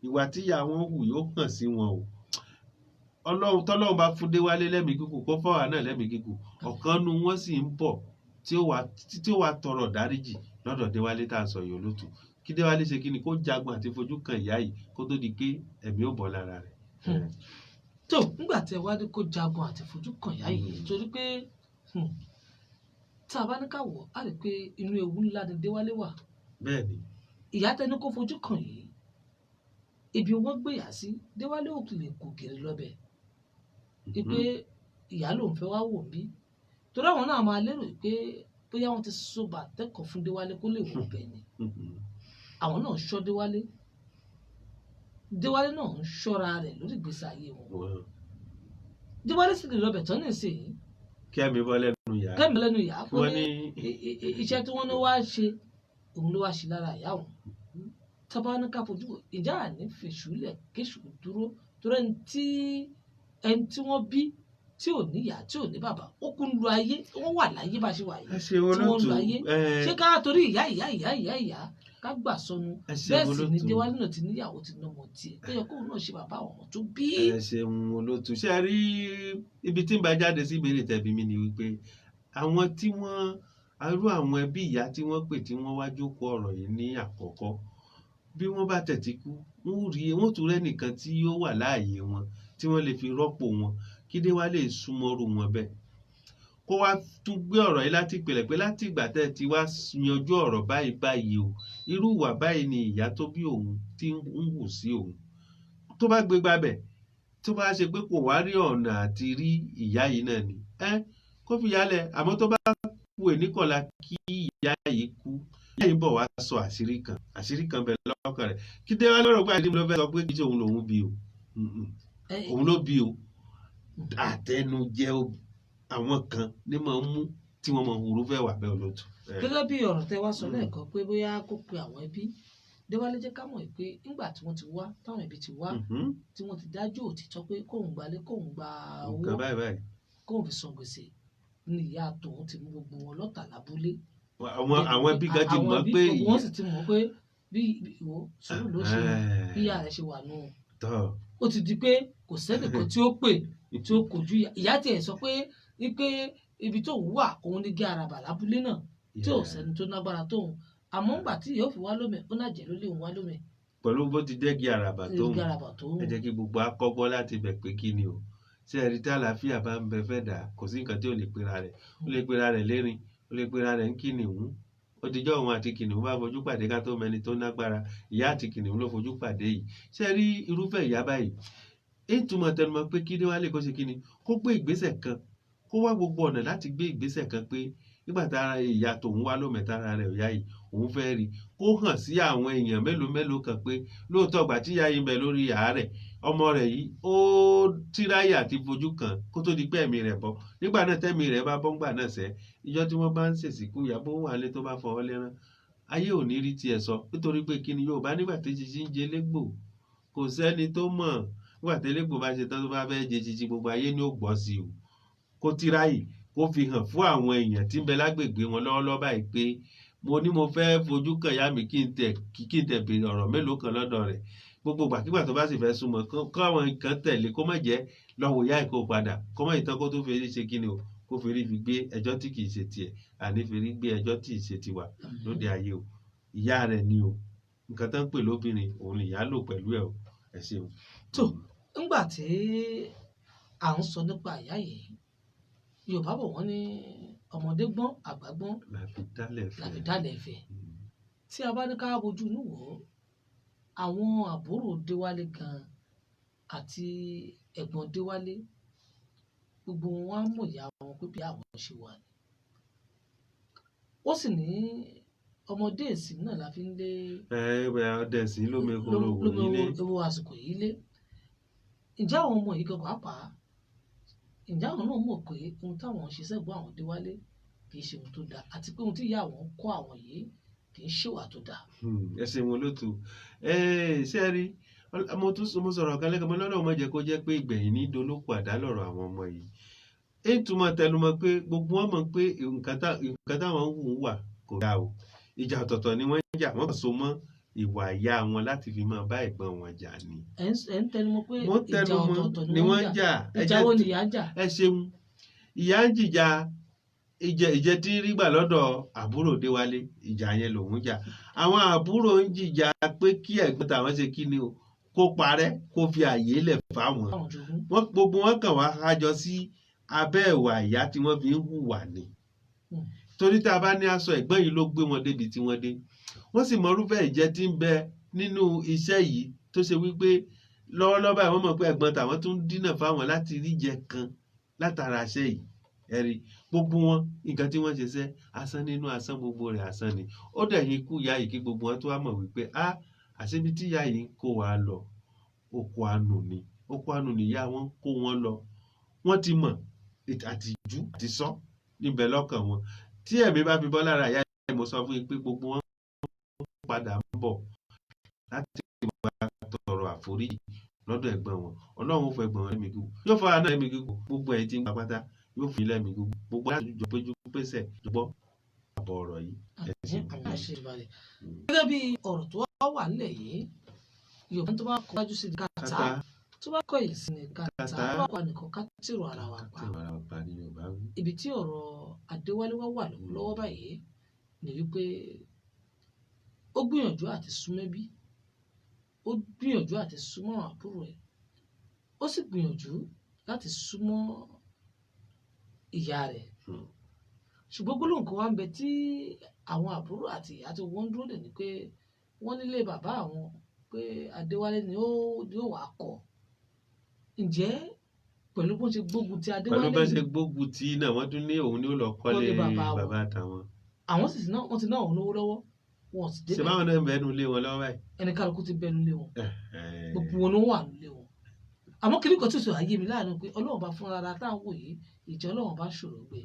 ìwà tíyà wọn hù yóò hàn sí wọn o. Ọlọ́run, tọ́lọ́run bá fún Déwálé lẹ́mìí gígùn, kó fọ́wà náà lẹ́mìí gígùn, ọ̀kan nu wọn sì ń bọ̀ tí ó wá tọrọ dáríjì lọ́dọ̀ Déwálé tá a sọ yìí. Olóòtú, kí Déwálé ṣe kí ni, kó jagun àti fojú kan ìyá yìí kó tó di pé ẹ̀mí ò bọ́ lára rẹ̀. Tó nígbà tí ẹ wá ní kó jagun àti fojú kan ìyá yìí, torí pé tá a bá ní ká wọ̀ á rí i pé inú ewu ńlá ni Déwálé wà. Bẹ́ẹ̀ ni. Ìyá tẹni kó fojú kàn yìí, ibi wọ́n gbéyà sí, Déwálé ò lè kó gèrè lọ́bẹ̀ wípé ìyá lòun fẹ́ wá wò bí, torí àwọn náà máa lérò pé bóyá wọ́n ti so bàtẹ́kọ̀ fún Déwálé kó lè wò bẹ́ẹ̀ ni. Àwọn náà ń ṣọ́ Déwálé, Déwálé náà ń ṣọ́ra rẹ̀ lórí ìgbésí ayé wọn. Déwálé sì lè lọ́bẹ̀ tán nísìnyí. Kẹ́mi bọ́ lẹ́nu ìyá. Kẹ́mi lẹ́nu ìyá kó wọ́n ní ní iṣẹ́ tí wọ́n ní wá ṣe, òun ló wá ṣe lára ìyá òun. Tábà ní ká fojú wò, ìjà àní fèṣùlẹ̀ kéṣù dúró, torí ẹni tí wọ́n bí tí ò níyà, tí ò ní bàbá, ó kún lu ayé, wọ́n wà láyé bá ṣe wà Ẹ yìí ṣe tí wọ́n ń olóòtú lu ayé. Ṣé ká torí ìyá ìyá ìyá ìyá ìyá ká gbà sọnù? Ẹ ṣe Bẹ́ẹ̀ sì ni. olóòtú. Déwálé náà ti níyàwó, ti nọmọ tiẹ̀ tó yẹ kóun náà ṣe bàbá àwọn ọmọ tó bí. Ẹ ṣeun, olóòtú. Ṣe rí ibi tí ń bá jáde sí ìbéèrè tẹ̀bí mi ni wípé àwọn tí wọ́n arú àwọn ẹbí ìyá tí wọ́n pè, tí wọ́n wá jókòó ọ̀rọ̀ yìí ní àkọ́kọ́, bí wọ́n bá tẹ̀tí kú, wọ́n ó rí, wọ́n tún rẹ́nìkan tí yóò wà láàyè wọn tí wọ́n lè fi rọ́pò wọn. Kí Déwálé súnmọ́rú wọn bẹ́ẹ̀, kó wá tún gbé ọ̀rọ̀ yìí láti ìpìlẹ̀ pé láti ìgbà tẹ́ ẹ ti wá yanjú ọ̀rọ̀ báyìí báyìí o, irú ìwà báyìí ni ìyá tó bí òun tí ń hù sí òun. Tó bá gbé gbabẹ̀, tó bá ṣe pé kò wá rí ọ̀nà àti rí ìyá yìí náà ni ẹ kó fi yálẹ̀. Àmọ́ tó bá kú èníkọ̀la kí ìyá yìí kú, ìyá yìí ń bọ̀ wá sọ àṣírí kan, àṣírí kan bẹ̀ lọ́kàn rẹ̀. Kí Déwálé lọ́rọ̀ pé àdìmú ló fẹ́ sọ pé kì í ṣe òun lòun bí o. Òun ló bí o. Àtẹnujẹ àwọn kan ní máa ń mú tí wọ́n máa ń hurú fẹ́ wà bẹ́ẹ̀, olóòtú. Gẹ́gẹ́ bí ọ̀rọ̀ tẹ́ wá sọ lẹ́ẹ̀kan pé bóyá kó pe àwọn ẹbí, Déwálé jẹ́ ká mọ̀ pé nígbà tí wọ́n ti wá, táwọn ẹbí ti wá, tí wọ́n ti dájú òtítọ́ pé kóun gbalé, kóun gba owó, Nǹkan báyìí báyìí, kóun fi san gbèsè, ní ìyá tòun ti mú gbogbo wọn lọ́tà lábúlé. Àwọn ẹbí gan ti Àwọn mọ̀ ẹbí pé gbogbo wọn sì ti mọ̀ pé bí ìwọ sùúrù ló ṣe, bí ìyá rẹ̀ ṣe wà nù. Tọ́. Ó ti di pé kò sẹ́nìkan tí ó pè tí ó kojú ìyá. Ìyá tiẹ̀ sọ pé wípé ibi tóun wà, òun ní gé araba lábúlé náà tí ò sẹ́ni tó nágbára tóun. Àmọ́ ńgbà tí yóò fi wá lómi, ó náà jẹ́ ló lé òun wá lómi. Pẹ̀lú bó ti jẹ́ kí àràbà tóun gé araba tóun. Ẹ jẹ́ kí gbogbo akọ́gbọ́n láti bẹ̀ pé kí ni o ṣé ẹ rí tí àlàáfíà bá ń bẹ fẹ́ dà, kò sí nǹkan tí ò lè pera rẹ̀. Ó lè pera rẹ̀ lérin, ó lè pera rẹ̀ ń kìnìún. Ó dijọ́ òun àti kìnìún bá fojú pàdé ká tó mẹni tó nágbára. Ìyá àti kìnìún ló fojú pàdé yìí. Ṣé ẹ rí irúfẹ́ ìyá báyìí, ìtumọ̀ tẹnumọ́ pé kí Déwálé kó ṣe kí ni, kó gbé ìgbésẹ̀ kan, kó wá gbogbo ọ̀nà láti gbé ìgbésẹ̀ kan pé nígbà tára ìyá tòun wá lómẹ̀, tára rẹ̀ ò yá yìí, òun fẹ́ rí, kó hàn sí àwọn èèyàn mélòó mélòó kan pé lóòótọ́ ìgbà tí ìyá yìí ń bẹ lórí àárẹ̀, ọmọ rẹ̀ yìí ó tíráyà àti fojú kan kó tó di pé ẹ̀mí rẹ̀ bọ́. Nígbà náà, tẹ́mi rẹ̀ bá bọ́ ńgbà náà sẹ́, ìjọ tí wọ́n bá ń ṣèsìnkú, ìyá bó wà lé tó bá fọwọ́ lẹ́rán, ayé ò ní rí tiẹ̀ sọ. Nítorí pé kí ni, Yorùbá nígbà tí ṣíṣí ń jẹ légbò, kò sẹ́ni tó mọ̀. Nígbà tí elégbò bá ṣe tán tó bá fẹ́ jẹ ṣíṣí, gbogbo ayé ni ó gbọ́ sí o. Kó tíráyì kó fi hàn fún àwọn èèyàn tí ń bẹ lágbègbè wọn lọ́wọ́lọ́wọ́ báyìí pé mo ní mo fẹ́ fojú kàn ìyá mi, kí n tẹ̀ béèrè ọ̀rọ̀ mélòó kan lọ́dọ̀ rẹ̀. Gbogbo ìgbàkigbà tó bá sì fẹ́ súnmọ́, káwọn nǹkan tẹ̀lé, kó má jẹ́ lọ́wọ́ ìyá ẹ̀ kó padà, kó má ìtàn, kó tó fèrè ṣe kí ni o, kó fèrè fi gbé ẹjọ́ tí kì í ṣe tiẹ̀. Àní fèrè gbé ẹjọ́ tí ì ṣe tiwa lóde ayé o. Ìyá rẹ̀ ni o. Nǹkan tó ń pè lóbìnrin òun ni ìyá lò pẹ̀lú ẹ̀ o. Ẹ ṣeun. Tó ńgbà tí à ń sọ nípa ìyá yìí, Yorùbá bọ̀, wọ́n ní ọmọdé gbọ́n, àgbà gbọ́n La fi dálẹ̀ fẹ́. La fi dálẹ̀ fẹ́. Tí a bá ní ká bojú inú wò ó, àwọn àbúrò Déwálé gan àti ẹ̀gbọ́n Déwálé, gbogbo wọn á mọ̀ ìyá wọn pé bí àwọn ṣe wà ní. Ó sì ní Ọmọdé ìsìn náà la fi ń lé. Ẹ ẹ ọdẹ sí lómi koro wò lómi nílé. Owó àsìkò yìí lé. Ǹjẹ́ àwọn ọmọ yìí gan pàápàá, ǹjẹ́ àwọn náà mọ̀ pé ohun táwọn ń ṣe sẹ́gbọ́n àwọn Déwálé kì í ṣe ohun tó dáa, àti pé ohun tí ìyá àwọn ń kọ́ àwọn yìí kì í ṣèwà tó dáa? Ẹ ṣeun olóòtú. Ẹ ṣe ẹ rí, mo tún mo sọ̀rọ̀ kan lẹ́kọ̀ọ́, mo lọ́dọ̀ mo jẹ́ kó jẹ́ pé ìgbẹ̀yìn ní dolóko àdá lọ̀rọ̀ àwọn ọmọ yìí. Ìtumọ̀ tẹnumọ́ pé gbogbo wọn mọ̀ pé nǹkan táwọn ń hù wà kò dáa o. Ìjà ọ̀tọ̀ọ̀tọ̀ ni wọ́n ń jà, wọ́n kàn so mọ́ ìwà ìyá wọn láti fi máa bá ẹ̀gbọ́n wọn jà ni. Ẹ̀ ń tẹnumọ́ pé Mo ń ìjà tẹnumọ́ ọ̀tọ̀ọ̀tọ̀ ni wọ́n ń jà. Ẹ Ìjà jẹ́ wo ni ìyá ń jà? Ẹ ṣeun. Ìyá ń jìjà ìjẹ tí ń rí gbà lọ́dọ̀ àbúrò Déwálé, ìjà yẹn lòún jà. Àwọn àbúrò ń jìjà pé kí ẹ̀gbọ́n tàwọn ṣe kí ni o, kó parẹ́, kó fi àyè lẹ̀ fáwọn. Àwọn jogún. Wọ́n gbogbo wọn kàn wá hájọ sí abẹ́ ìwà ìyá tí wọ́n fi ń hùwà ni. Torí tá a bá ní aṣọ ẹ̀gbọ́n yìí ló gbé wọn débi tí wọ́n dé. Wọ́n sì mọ irúfẹ́ ìjẹ tí ń bẹ nínú iṣẹ́ yìí, tó ṣe wípé lọ́wọ́lọ́wọ́ báyìí wọ́n mọ̀ pé ẹ̀gbọ́n tàwọn tún dínà fáwọn láti rí jẹ kan látara iṣẹ́ yìí. Ẹ̀rí gbogbo wọn, nǹkan tí wọ́n ṣe sẹ́ asán nínú asán, gbogbo rẹ̀ asán ni. Ó dẹ̀yìn ikú ìyá yìí kí gbogbo wọn tó wá mọ̀ wípé a àṣebi tí ìyá yìí ń kó wa lọ oko àánú ni, oko àánú ni ìyá wọn ń kó wọn lọ. Wọ́n ti mọ̀ àtijú àti sọ níbẹ̀ lọ́kàn wọn. Tí ẹ̀mí bá fi bọ́ lára ìyá yìí, mo sọ fún yín pé gbogbo wọn padà ń bọ̀ láti wá tọrọ àforíjì lọ́dọ̀ ẹ̀gbọ́n wọn. Ọlọ́run ó fọ ẹ̀gbọ́n wọn lẹ́mìí gígùn, yóò fọ àná lẹ́mìí gígùn, gbogbo ẹ̀ tí ń gba pátá yóò fún yín lẹ́mìí gígùn, gbogbo láti jọ péjú pésẹ̀ jọgbọ́ àbọ̀ ọ̀rọ̀ yìí. Ẹ ṣeun. Àmín, àṣẹ Èdùmàrè. Gẹ́gẹ́ bí ọ̀rọ̀ tó wá wà nílẹ̀ yìí, Yorùbá tó bá kọ wájú sí ni kàtá, Kàtá. tó bá kọ̀yìn sí ni kàtá, Kàtá. tó bá kọ nìkan ká tìrò ara wa pa. Tí wàrà pa ni Yorùbá wí. Ibi tí ọ̀rọ̀ Adéwálé wá wà lọ́wọ́ báyìí ni wípé ó gbìyànjú àti súnmọ́ ẹbí, ó gbìyànjú àti súnmọ́ àwọn àbúrò ẹ̀, ó sì gbìyànjú láti súnmọ́ ìyá rẹ̀. Ṣùgbọ́n gbólóhùn kan wá ń bẹ tí àwọn àbúrò àti ìyá tí wọ́n ń dúró dè ní pé wọ́n nílé bàbá àwọn pé Adéwálé ni ó wàá kọ́. Ǹjẹ́ pẹ̀lú bó ṣe gbógun ti Pẹ̀lú Adéwálé bá ṣe yìí, gbógun tí náà, wọ́n tún ní òun ni ó lọ kọ́lé Kọ́lé bàbá wọn. Bàbá tàwọn. Àwọn sì ti ná, wọ́n ti ná òun lówó lọ́wọ́, wọn ò sì Ṣé débẹ̀. báwọn náà ń bẹ ẹnu ilé wọn lọ́wọ́ báyìí? Ẹni kálukú ti bẹnu lé wọn, Ẹ̀hẹ̀n. gbogbo wọn ló wà nílé wọn. Àmọ́ kí nìkan tí ò sọ ayé mi láàánú pé Ọlọ́run bá fúnra ara táwọn wò yìí, ìjọ Ọlọ́run bá ṣòro gbé.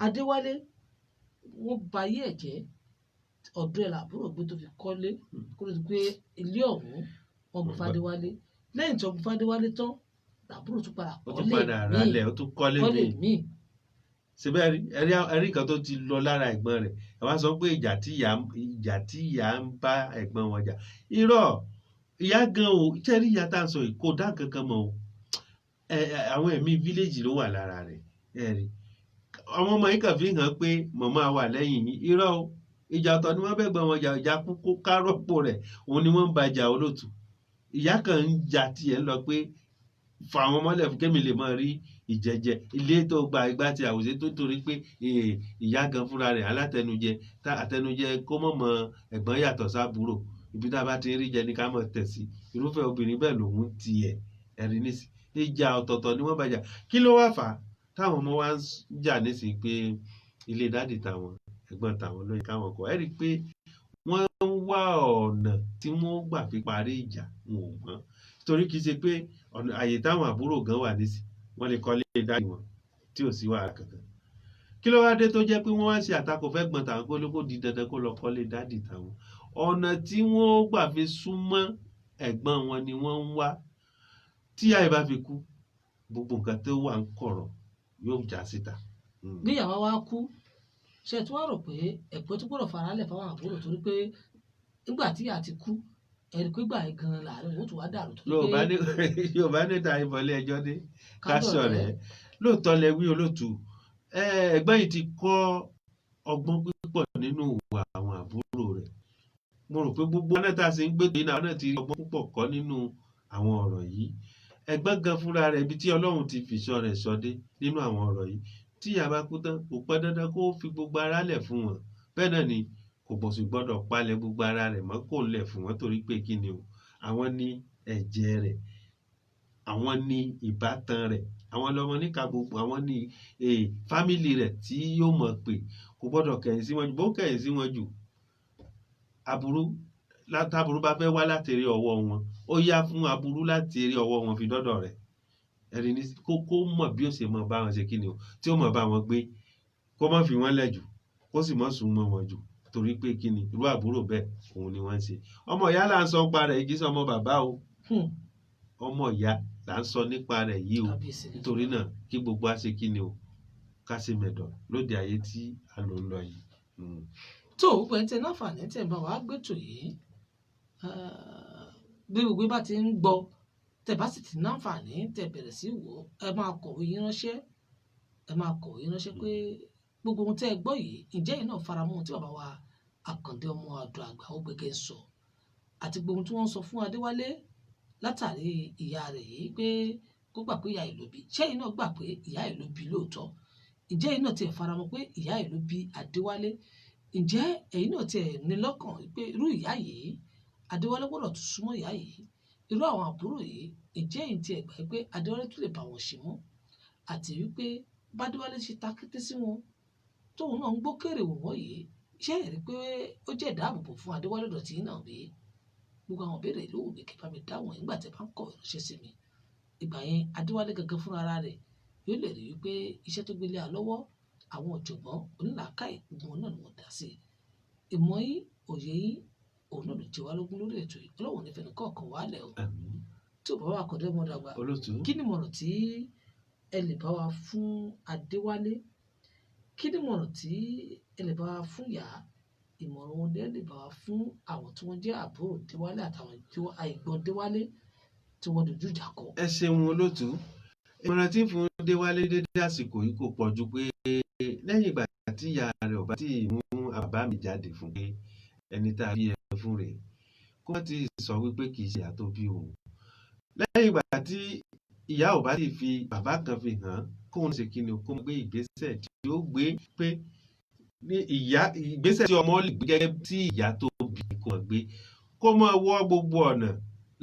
Adéwálé, wọ́n ba ayé ẹ̀ jẹ́. Ọ̀dọ̀ ẹ̀ làbúrò gbé tó fi kọ́lé, kó ló ti gbé ilé ọ̀hún wọ́n gbé f'Adéwálé. Lẹ́yìn tí wọ́n gbé f'Adéwálé tán, làbúrò tún padà Ó tún kọ́lé padà míì, ralẹ̀, ó tún kọ́lé kọ́lé míì. míì. Síbẹ̀ ẹ̀rí nǹkan tó ti lọ lára ẹ̀gbọ́n rẹ̀. Ẹ wá sọ pé ìjà tí ìyá ń bá ẹ̀gbọ́n wọn jà, irọ́. Ìyá gan o, jẹ́rí ìyá tá à ń sọ yìí kò dá nǹkan kan mọ̀ o. Ẹ ẹ, àwọn ẹ̀mí fíléjì ló wà lára rẹ̀. Ẹ rí àwọn ọmọ yìí kàn fi hàn pé màmá wà lẹ́yìn yín. Irọ́ o, ìjà ọ̀tọ̀ ni wọ́n bẹ́ gbọ́n wọn jà. Ìjà kúkú kárọ́pò rẹ̀ òun ni wọ́n ń ba jà, olóòtú. Ìyá kan ń jà tiẹ̀ ń lọ pé fà wọn mọ́lẹ̀ fún kémi lè máa rí ìjẹjẹ ilé tó gba ìgbà tí àwòṣe tó, torí pé ìyá gan fúnra rẹ̀ alátẹnujẹ, tá àtẹnujẹ kó mọ̀ mọ́ ẹ̀gbọ́n yàtọ̀ sábúrò. Ibi tá a bá ti ń rí jẹ ni ká mọ̀ tẹ̀ sí. Irúfẹ́ obìnrin bẹ́ẹ̀ lòun tiẹ̀ ẹ̀rí nísì. Ìjà ọ̀tọ̀ọ̀tọ̀ ni wọ́n bá jà. Kí ló wá fà á táwọn ọmọ wa ń jà nísìnyí pé ilé daddy tàwọn, ẹ̀gbọ́n tàwọn ló yẹ káwọn kọ́? Ẹ rí i pé wọ́n ń wá ọ̀nà tí wọ́n gbà fi parí ìjà, wọn ò mọ̀, torí kì í ṣe pé ọ̀nà àyè táwọn àbúrò gan wà nísì, wọ́n lè kọ́lé daddy wọn tí ò sí wàhálà kankan. Kí ló wá dé tó jẹ́ pé wọ́n wá ń ṣe àtakò fẹ́ gbọ́n tàwọn pé kó di dandan kó lọ kọ́lé daddy tàwọn? Ọ̀nà tí wọ́n gbà fi súnmọ́ ẹ̀gbọ́n wọn ni wọ́n ń wá. Tí àyè bá fi kú, gbogbo nǹkan tó wà ń kọ̀rọ̀ yóò já síta. Bí ìyàwó wa kú, ṣe tí wàá rò pé ẹ̀pẹ́ tó gbọ́dọ̀ faralẹ̀ fáwọn àbúrò, torí pé nígbà tí ìyá ti kú, ẹ̀rí pé gbà gan láàrin òun tó wá dàrú torí Yorùbá pé ní, Yorùbá ní ta ìbọ̀lẹ̀ ẹjọ́ dé ká ká sọ̀rẹ́. Lóòótọ́ lẹ wí, olóòtú. Ẹ̀gbọ́n yìí ti kọ́ ọgbọ́n púpọ̀ nínú ìwà àwọn àbúrò rẹ̀. Mo rò pé gbogbo ọ̀nà tá a sì ń gbé tó yìí náà ti rí ọgbọ́n púpọ̀ kọ́ nínú àwọn ọ̀rọ̀ yìí. Ẹ̀gbọ́n gan fúnra rẹ̀, ibi tí Ọlọ́run ti fìṣọ́ rẹ̀ ṣọdé nínú àwọn ọ̀rọ̀ yìí, tí ìyá bá kú tán, kò pẹ́ dandan kó fi gbogbo ara lẹ̀ fún wọn. Bẹ́ẹ̀ náà ni kò bọ̀ sí gbọ́dọ̀ palẹ̀ gbogbo ara rẹ̀ mọ́ kó lẹ̀ fún wọn, torí pé kí ni o, àwọn ní ẹ̀jẹ̀ rẹ̀, àwọn ní ìbátan rẹ̀, àwọn lọmọ níka gbogbo, àwọn ní family rẹ̀ tí yóò mọ̀ pé kò gbọ́dọ̀ kẹ̀yìn sí wọn jù. Bó kẹ̀yìn sí wọn jù, Aburú látàbúrú bá fẹ́ wá láti rí ọwọ́ wọn, ó yá fún aburú láti rí ọwọ́ wọn fi dọ́dọ̀ rẹ̀. Ẹ̀rí ní kó mọ̀ bí ó ṣe mọ̀ bá wọn ṣe kí ni o, tí ó mọ̀ bá wọn gbé, kó má fi wọ́n lẹ̀ jù, kó sì má sún mọ́ wọn jù, torí pé kí ni irú àbúrò bẹ́ẹ̀ òun ni wọ́n ń ṣe. Ọmọ ìyá là ń sọ nípa rẹ̀, kì í ṣe ọmọ bàbá o. Ọmọ ìyá là ń sọ nípa rẹ̀ yìí o. Kábíyèsí ni. Nítorí náà, kí gbogbo wa ṣe kí ni o, ká ṣe mẹ̀dọ̀ lóde ayé tí a lò ń lọ yìí. Tó o pẹ́ tẹ láǹfààní tẹ̀ bá wàá gbẹ́tò yìí, bí gbogbo bá ti ń gbọ́, tẹ̀ bá sì ti náǹfààní tẹ̀ bẹ̀rẹ̀ sí wò ó, ẹ máa kọ̀wé yín ránṣẹ́, ẹ máa kọ̀wé yín ránṣẹ́ pé gbogbo ohun tẹ́ ẹ gbọ́ yìí, ǹjẹ́ yìí náà faramọ́ ohun tí bàbá wa Àkàndé ọmọ ọ̀dọ̀ àgbà Ògbẹ́gẹ́ ń sọ àti gbogbo ohun tí wọ́n ń sọ fún Adéwálé látàrí ìyá rẹ̀ yìí pé kó gbà pé ìyá yìí ló bí? Ṣé ẹ̀yin náà gbà pé ìyá yìí ló bí lóòótọ́? Ǹjẹ́ ẹ̀yin náà tiẹ̀ faramọ́ pé ìyá yìí ló bí Adéwálé? Ǹjẹ́ ẹ̀yin náà tiẹ̀ ní lọ́kàn pé irú ìyá yìí, Adéwálé gbọ́dọ̀ tún súnmọ́ ìyá yìí? Irú àwọn àbúrò yìí, ǹjẹ́ ẹ̀yin tiẹ̀ gbà pé Adéwálé tún lè bá wọn ṣe mọ́? Àti wípé bádéwálé ṣe ta kété sí wọn tóun náà ń gbókèrè wò wọ́n yìí, ṣé ẹ rí pé ó jẹ́ ìdáàbòbò fún Adéwálé dọ̀tí náà bí? Gbogbo àwọn ìbéèrè ló wù mí kí bá mi dáhùn nígbà tí ẹ bá ń kọ̀wé ránṣẹ́ sí mi. Ìgbà yẹn, Adéwálé gangan fúnra rẹ̀ yóò lè rí wípé iṣẹ́ tó gbélé a lọ́wọ́, àwọn ọ̀jọ̀gbọ́n onílàákàyè gbogbo wọn náà ni wọ́n dá sí i. Ìmọ̀ yín, òye yín, òun náà ló jẹ wá lógún lórí ètò yìí. Ọlọ́run ní fẹ́ni kọ̀ọ̀kan wálẹ̀ o. Àmín. Tí ò bá wà kọ̀dé ọmọ dàgbà. Olóòtú. Kí ni ìmọ̀ràn tí ẹ lè bá wa fún Adéwálé? Kí ni ìmọ̀ràn tí ẹ lè bá wa fún ìyá? Ìmọ̀ràn wo ni ẹ lè bá wa fún àwọn tí wọ́n jẹ́ àbúrò Déwálé àtàwọn tí wọ́n àìgbọ́n Déwálé tí wọ́n dojú ìjà kọ? Ẹ ṣeun, olóòtú. Ìmọ̀ràn tí ń fún Déwálé dédé àsìkò yìí kò pọ̀ ju pé lẹ́yìn ìgbà tí ìyá rẹ̀ ò bá tí ì mú bàbá mi jáde fún pé ẹni tá a bí ẹ fún rèé, kó má tí ì sọ wípé kì í ṣe ìyá tó bí òun. Lẹ́yìn ìgbà tí ìyá ò bá tí ì fi bàbá kan fi hàn án, kóun ṣe kí ni, kó gbé ìgbésẹ̀ tí ó gbé pé ní ìyá, ìgbésẹ̀ tí ọmọ lè gbé gẹ́gẹ́ tí ìyá tó bí kó máa gbé, kó máa wọ́ gbogbo ọ̀nà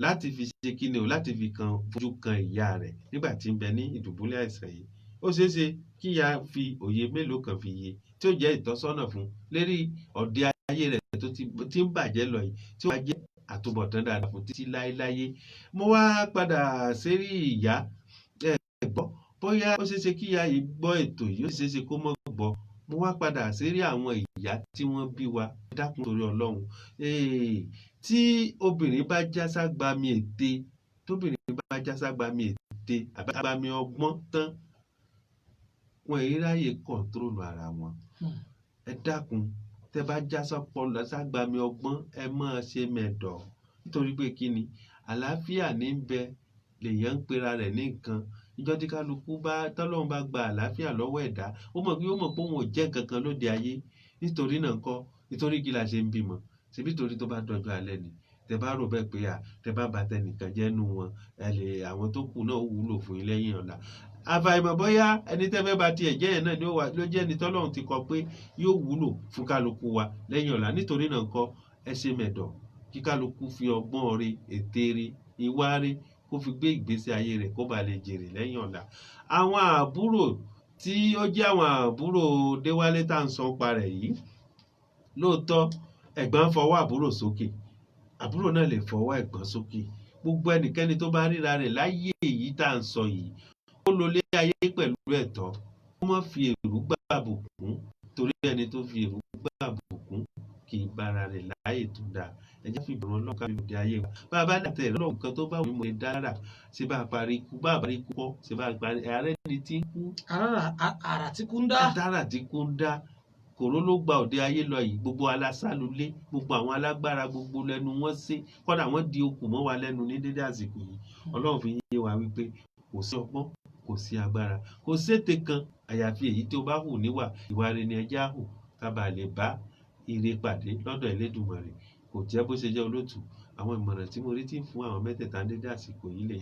láti fi ṣe kí ni o, láti fi kan fojú kan ìyá rẹ̀ nígbà tí ń bẹ ní ìdùbúlẹ̀ àìsàn yìí. Ó ṣeé ṣe kí ìyá fi òye mélòó kan fi yé tí ó jẹ́ ìtọ́sọ́nà fún lérí ọ̀dẹ ayé rẹ̀ tó ti ń bàjẹ́ lọ yìí, tí ó wá jẹ́ àtúbọ̀tán dáadáa fún títí láéláyé. Mo wá padà sérí ìyá ẹ gbọ́, bóyá ó ṣeé ṣe kí ìyá yìí gbọ́ ètò yìí, ó ṣeé ṣe kó mọ́ gbọ́. Mo wá padà sérí àwọn ìyá tí wọ́n bí wa. Ẹ dákun, torí Ọlọ́run, tí obìnrin bá já ságbami ète, tóbìnrin bá já ságbami ète àbí ságbami ọgbọ́n tán, wọn èyí ráyè control ara wọn. Ẹ dákun, tẹ bá já sọpọlọ ságbami ọgbọ́n, ẹ máa ṣe mẹ̀dọ̀, nítorí pé kí ni, àlàáfíà ní ń bẹ lèèyàn ń pera rẹ̀ ní nǹkan. Ìjọ tí kálukú bá tọ́lọ́run bá gba àlàáfíà lọ́wọ́ ẹ̀dá, ó mọ̀ pé òun ò jẹ́ nǹkan kan lóde ayé. Nítorí náà ńkọ́, nítorí kí la ṣe ń bímọ? Ṣebí torí tó bá dọjọ́ alẹ́ ni. Tẹ bá rò bẹ́ẹ̀ pé à tẹ bá ba tẹnìkan jẹ́ nú wọn, ẹ lè àwọn tó kù náà wúlò fún yín lẹ́yìn ọ̀la. Àfàìmọ̀ bóyá ẹni tẹ́ fẹ́ ba tiẹ̀ jẹ́ yẹn náà ni ó wà ló jẹ́ ẹni tọ́lọ́run ti kọ pé yóò wúlò fún kálukú wa lẹ́yìn ọ̀la. Nítorí náà ńkọ́, ẹ ṣe mẹ̀dọ̀, kí kálukú fi ọgbọ́n rí, ète rí, ìwà rí, kó fi gbé ìgbésí ayé rẹ̀ kó ba lè jèrè lẹ́yìn ọ̀la. Àwọn àbúrò tí ó jẹ́ àwọn àbúrò Déwálé tá à ń sọ pa rẹ̀ yìí, lóòótọ́ ẹ̀gbọ́n fọwọ́ àbúrò sókè, àbúrò náà lè fọwọ́ ẹ̀gbọ́n sókè. Gbogbo ẹnikẹ́ni tó bá ríra rẹ̀ láyé èyí tá à ń sọ yìí, ó lo ilé ayé pẹ̀lú ẹ̀tọ́, kó má fi èrú gbà bùkún, torí ẹni tó fi èrú gbà bùkún kì í bára rẹ̀ láyè tó dáa. Ẹ jẹ́ fi ìbẹ̀rù Ọlọ́run ká fi lòdì ayé wa. Bá a bá dàtẹ̀ ẹ̀rọ Ọlọ́run kan tó bá wù mí, mo lè dára ṣé bá a parí ikú, bá a parí ikú kọ́ ṣé bá a parí ààrẹ ni tí ń kú. Àrà tí kú ń dá. Dára tí kú ń dá. Kòró ló gba òde ayé lọ yìí. Gbogbo alásàlólé, gbogbo àwọn alágbára, gbogbo lẹ́nu wọn ṣe, kódà wọ́n di okùn mọ́ wa lẹ́nu ní dédé àsìkò yìí. Ọlọ́run fi yé wa wípé kò sí ọgbọ́n, kò sí agbára, kò séte kan àyàfi èyí tó bá hù níwà. Ìwà rẹ̀ ni ẹjẹ́ á hù ká bàa lè bá ire pàdé lọ́dọ̀ Elédùmarè. Kò jẹ́ bó ṣe jẹ́, olótù. Àwọn ìmọ̀ràn tí mo rí tí ń fún àwọn mẹ́tẹ̀ẹ̀ta ní dédé àsìkò yìí lè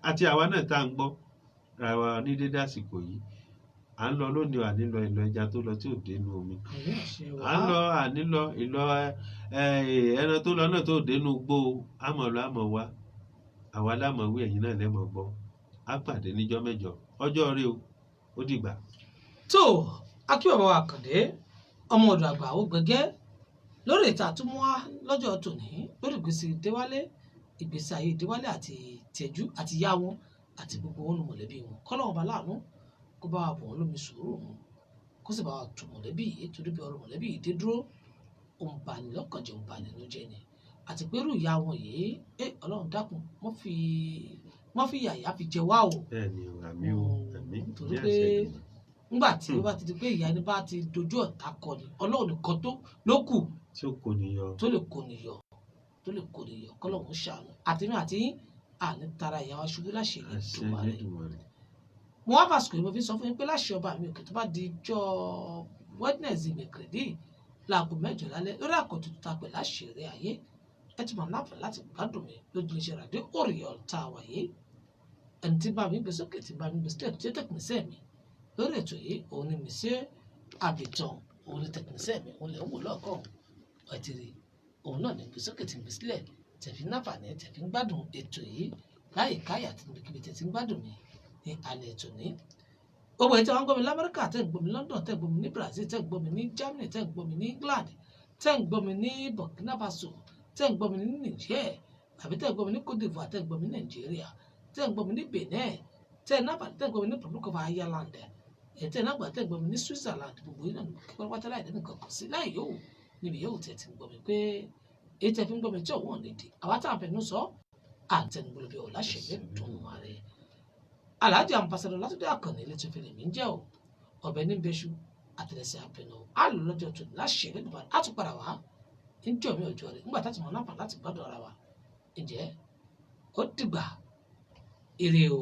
àti àwa náà tá à ń gbọ́ ra wa ní dédé àsìkò yìí. À ń lọ lónìí, à ní lọ ìlọ ẹja tó lọ tí ò dénú omi. À ń lọ, à ní lọ ìlọ ẹran tó lọ náà tó dénú gbó. Àmọ̀ lọ, àmọ̀ wá. Àwa lámọ̀ wí, ẹ̀yin náà lẹ́mọ̀ gbọ́. Á pàdé níjọ́ mẹ́jọ. Ọjọ́ rí o, ó dìgbà. Tó akí bàbá wa Àkàndé ọmọ ọ̀dọ̀ àgbà ó gbẹgẹ́. Lórí ètò àtúmọ̀wá lọ́jọ́ tòní, lórí ìgbésí Déwálé, ìgbésí ayé Déwálé àti Tẹ́jú àti ìyá wọn àti gbogbo wọn mọ̀lẹ́bí wọn, kọ́lọ́run ọba láàánú kó bá wa bọ̀ wọ́n lómi sùúrù mu, kó sì bá wa tù mọ̀lẹ́bí yìí, torí bí ọ̀rọ̀ mọ̀lẹ́bí yìí dé dúró, ó ń bani lọ́kàn jẹ́, ó ń bani nínú jẹ́ ni. Àti pé irú ìyá wọn yìí, ẹ Ọlọ́run dákun, wọ́n fi yàyà fi jẹ wá o. Bẹ́ẹ̀ ni o, àmín o, àmín. Torí ní pé àṣẹ Èdùmàrè. Ńgbà tí ó bá ti di pé ìyá ẹni bá ti dojú ọ̀tá kọ ni, Ọlọ́run nìkan tó ló kù tí ó kò ní yọ. Tó lè kó ni yọ, tó lè kó ni yọ. Kọ́lọ́run ṣàánú àtẹ̀mí àti yín, àní tara ìyá wa ṣubú láṣẹ àṣẹ Èdùmàrè. Èdùmàrè. Mo wá fàsìkò yìí, mo fi sọ fún yín pé láṣẹ ọba mi òkè, tó bá di ijọ́ Wednesday mẹkìrìdì láago 8 lálẹ́, lórí àkọ́tún tó ta pẹ̀ láṣẹrẹ ayé, ẹ ti máa láǹfààní láti gbádùn mi lójú iṣẹ́ ràdí Oriol tá a wà yìí. Ẹni tí bá mi gbé sókè, tí bá mi gbé sílẹ̀, tí ó tẹkùnṣẹ́ mi lórí ètò yìí, òun ni Monsieur Abitan, òun ni tẹkùnṣẹ́ mi, òun lè ń wò lọ́ọ̀kan ẹ ti rí, òun náà ní gbé sókè tí ń gbé sílẹ̀, tẹ̀fí náfààní tẹ̀fí ń gbádùn ètò yìí láyè káyà àti níbikíbi tẹ̀ tí ń gbádùn mi ní alẹ́ ètò ní. Gbogbo ètò àwọn gbọ́ mi l'Amẹ́ríkà, tẹ̀ ń gbọ́ mi London, tẹ̀ ń gbọ́ mi ní Brazil, tẹ̀ ń gbọ́ mi ní Germany, tẹ̀ ń gbọ́ mi ní England, tẹ̀ ń gbọ́ mi ní Burkina Faso, tẹ̀ ń gbọ́ mi ní Niger, àbí tẹ̀ ń gbọ́ mi ní Cote d'Ivoire, tẹ̀ ń gbọ́ mi ní Nàìjíríà, tẹ̀ ń gbọ́ mi ní Benin, tẹ̀ ń náfààní tẹ̀ ń gbọ́ mi ní Republic of Ireland, ẹ̀ tẹ̀ ń nágbà tẹ̀ ń gbọ́ mi ní Switzerland. Gbogbo yìí náà ní kí pátápátá láì dẹ́nu kankan sí láì yòówù níbi yòówù tẹ̀ ti ń gbọ́ mi, pé èyí tẹ̀ fi ń gbọ́ mi tí ọ̀wọ́n ní di àwa tá à ń fẹnu sọ àtẹnugbọlọbẹ ọ̀ láṣẹ Elédùmarè. Alhaji Ambassador Látúndé Àkànní ilé tó fi lè mí jẹ́ o, ọ̀bẹ ní bẹ́ṣu àtẹlẹsẹ̀ àbẹ̀nà á lò lọ́jọ́ tó láṣẹ Elédùmarè, á tún padà wá níjọ́ mi ọjọ́ rẹ̀ nígbà táti mọ̀ náà láti gbádùn ara wa. Ǹjẹ́ ó dìgbà, ire o.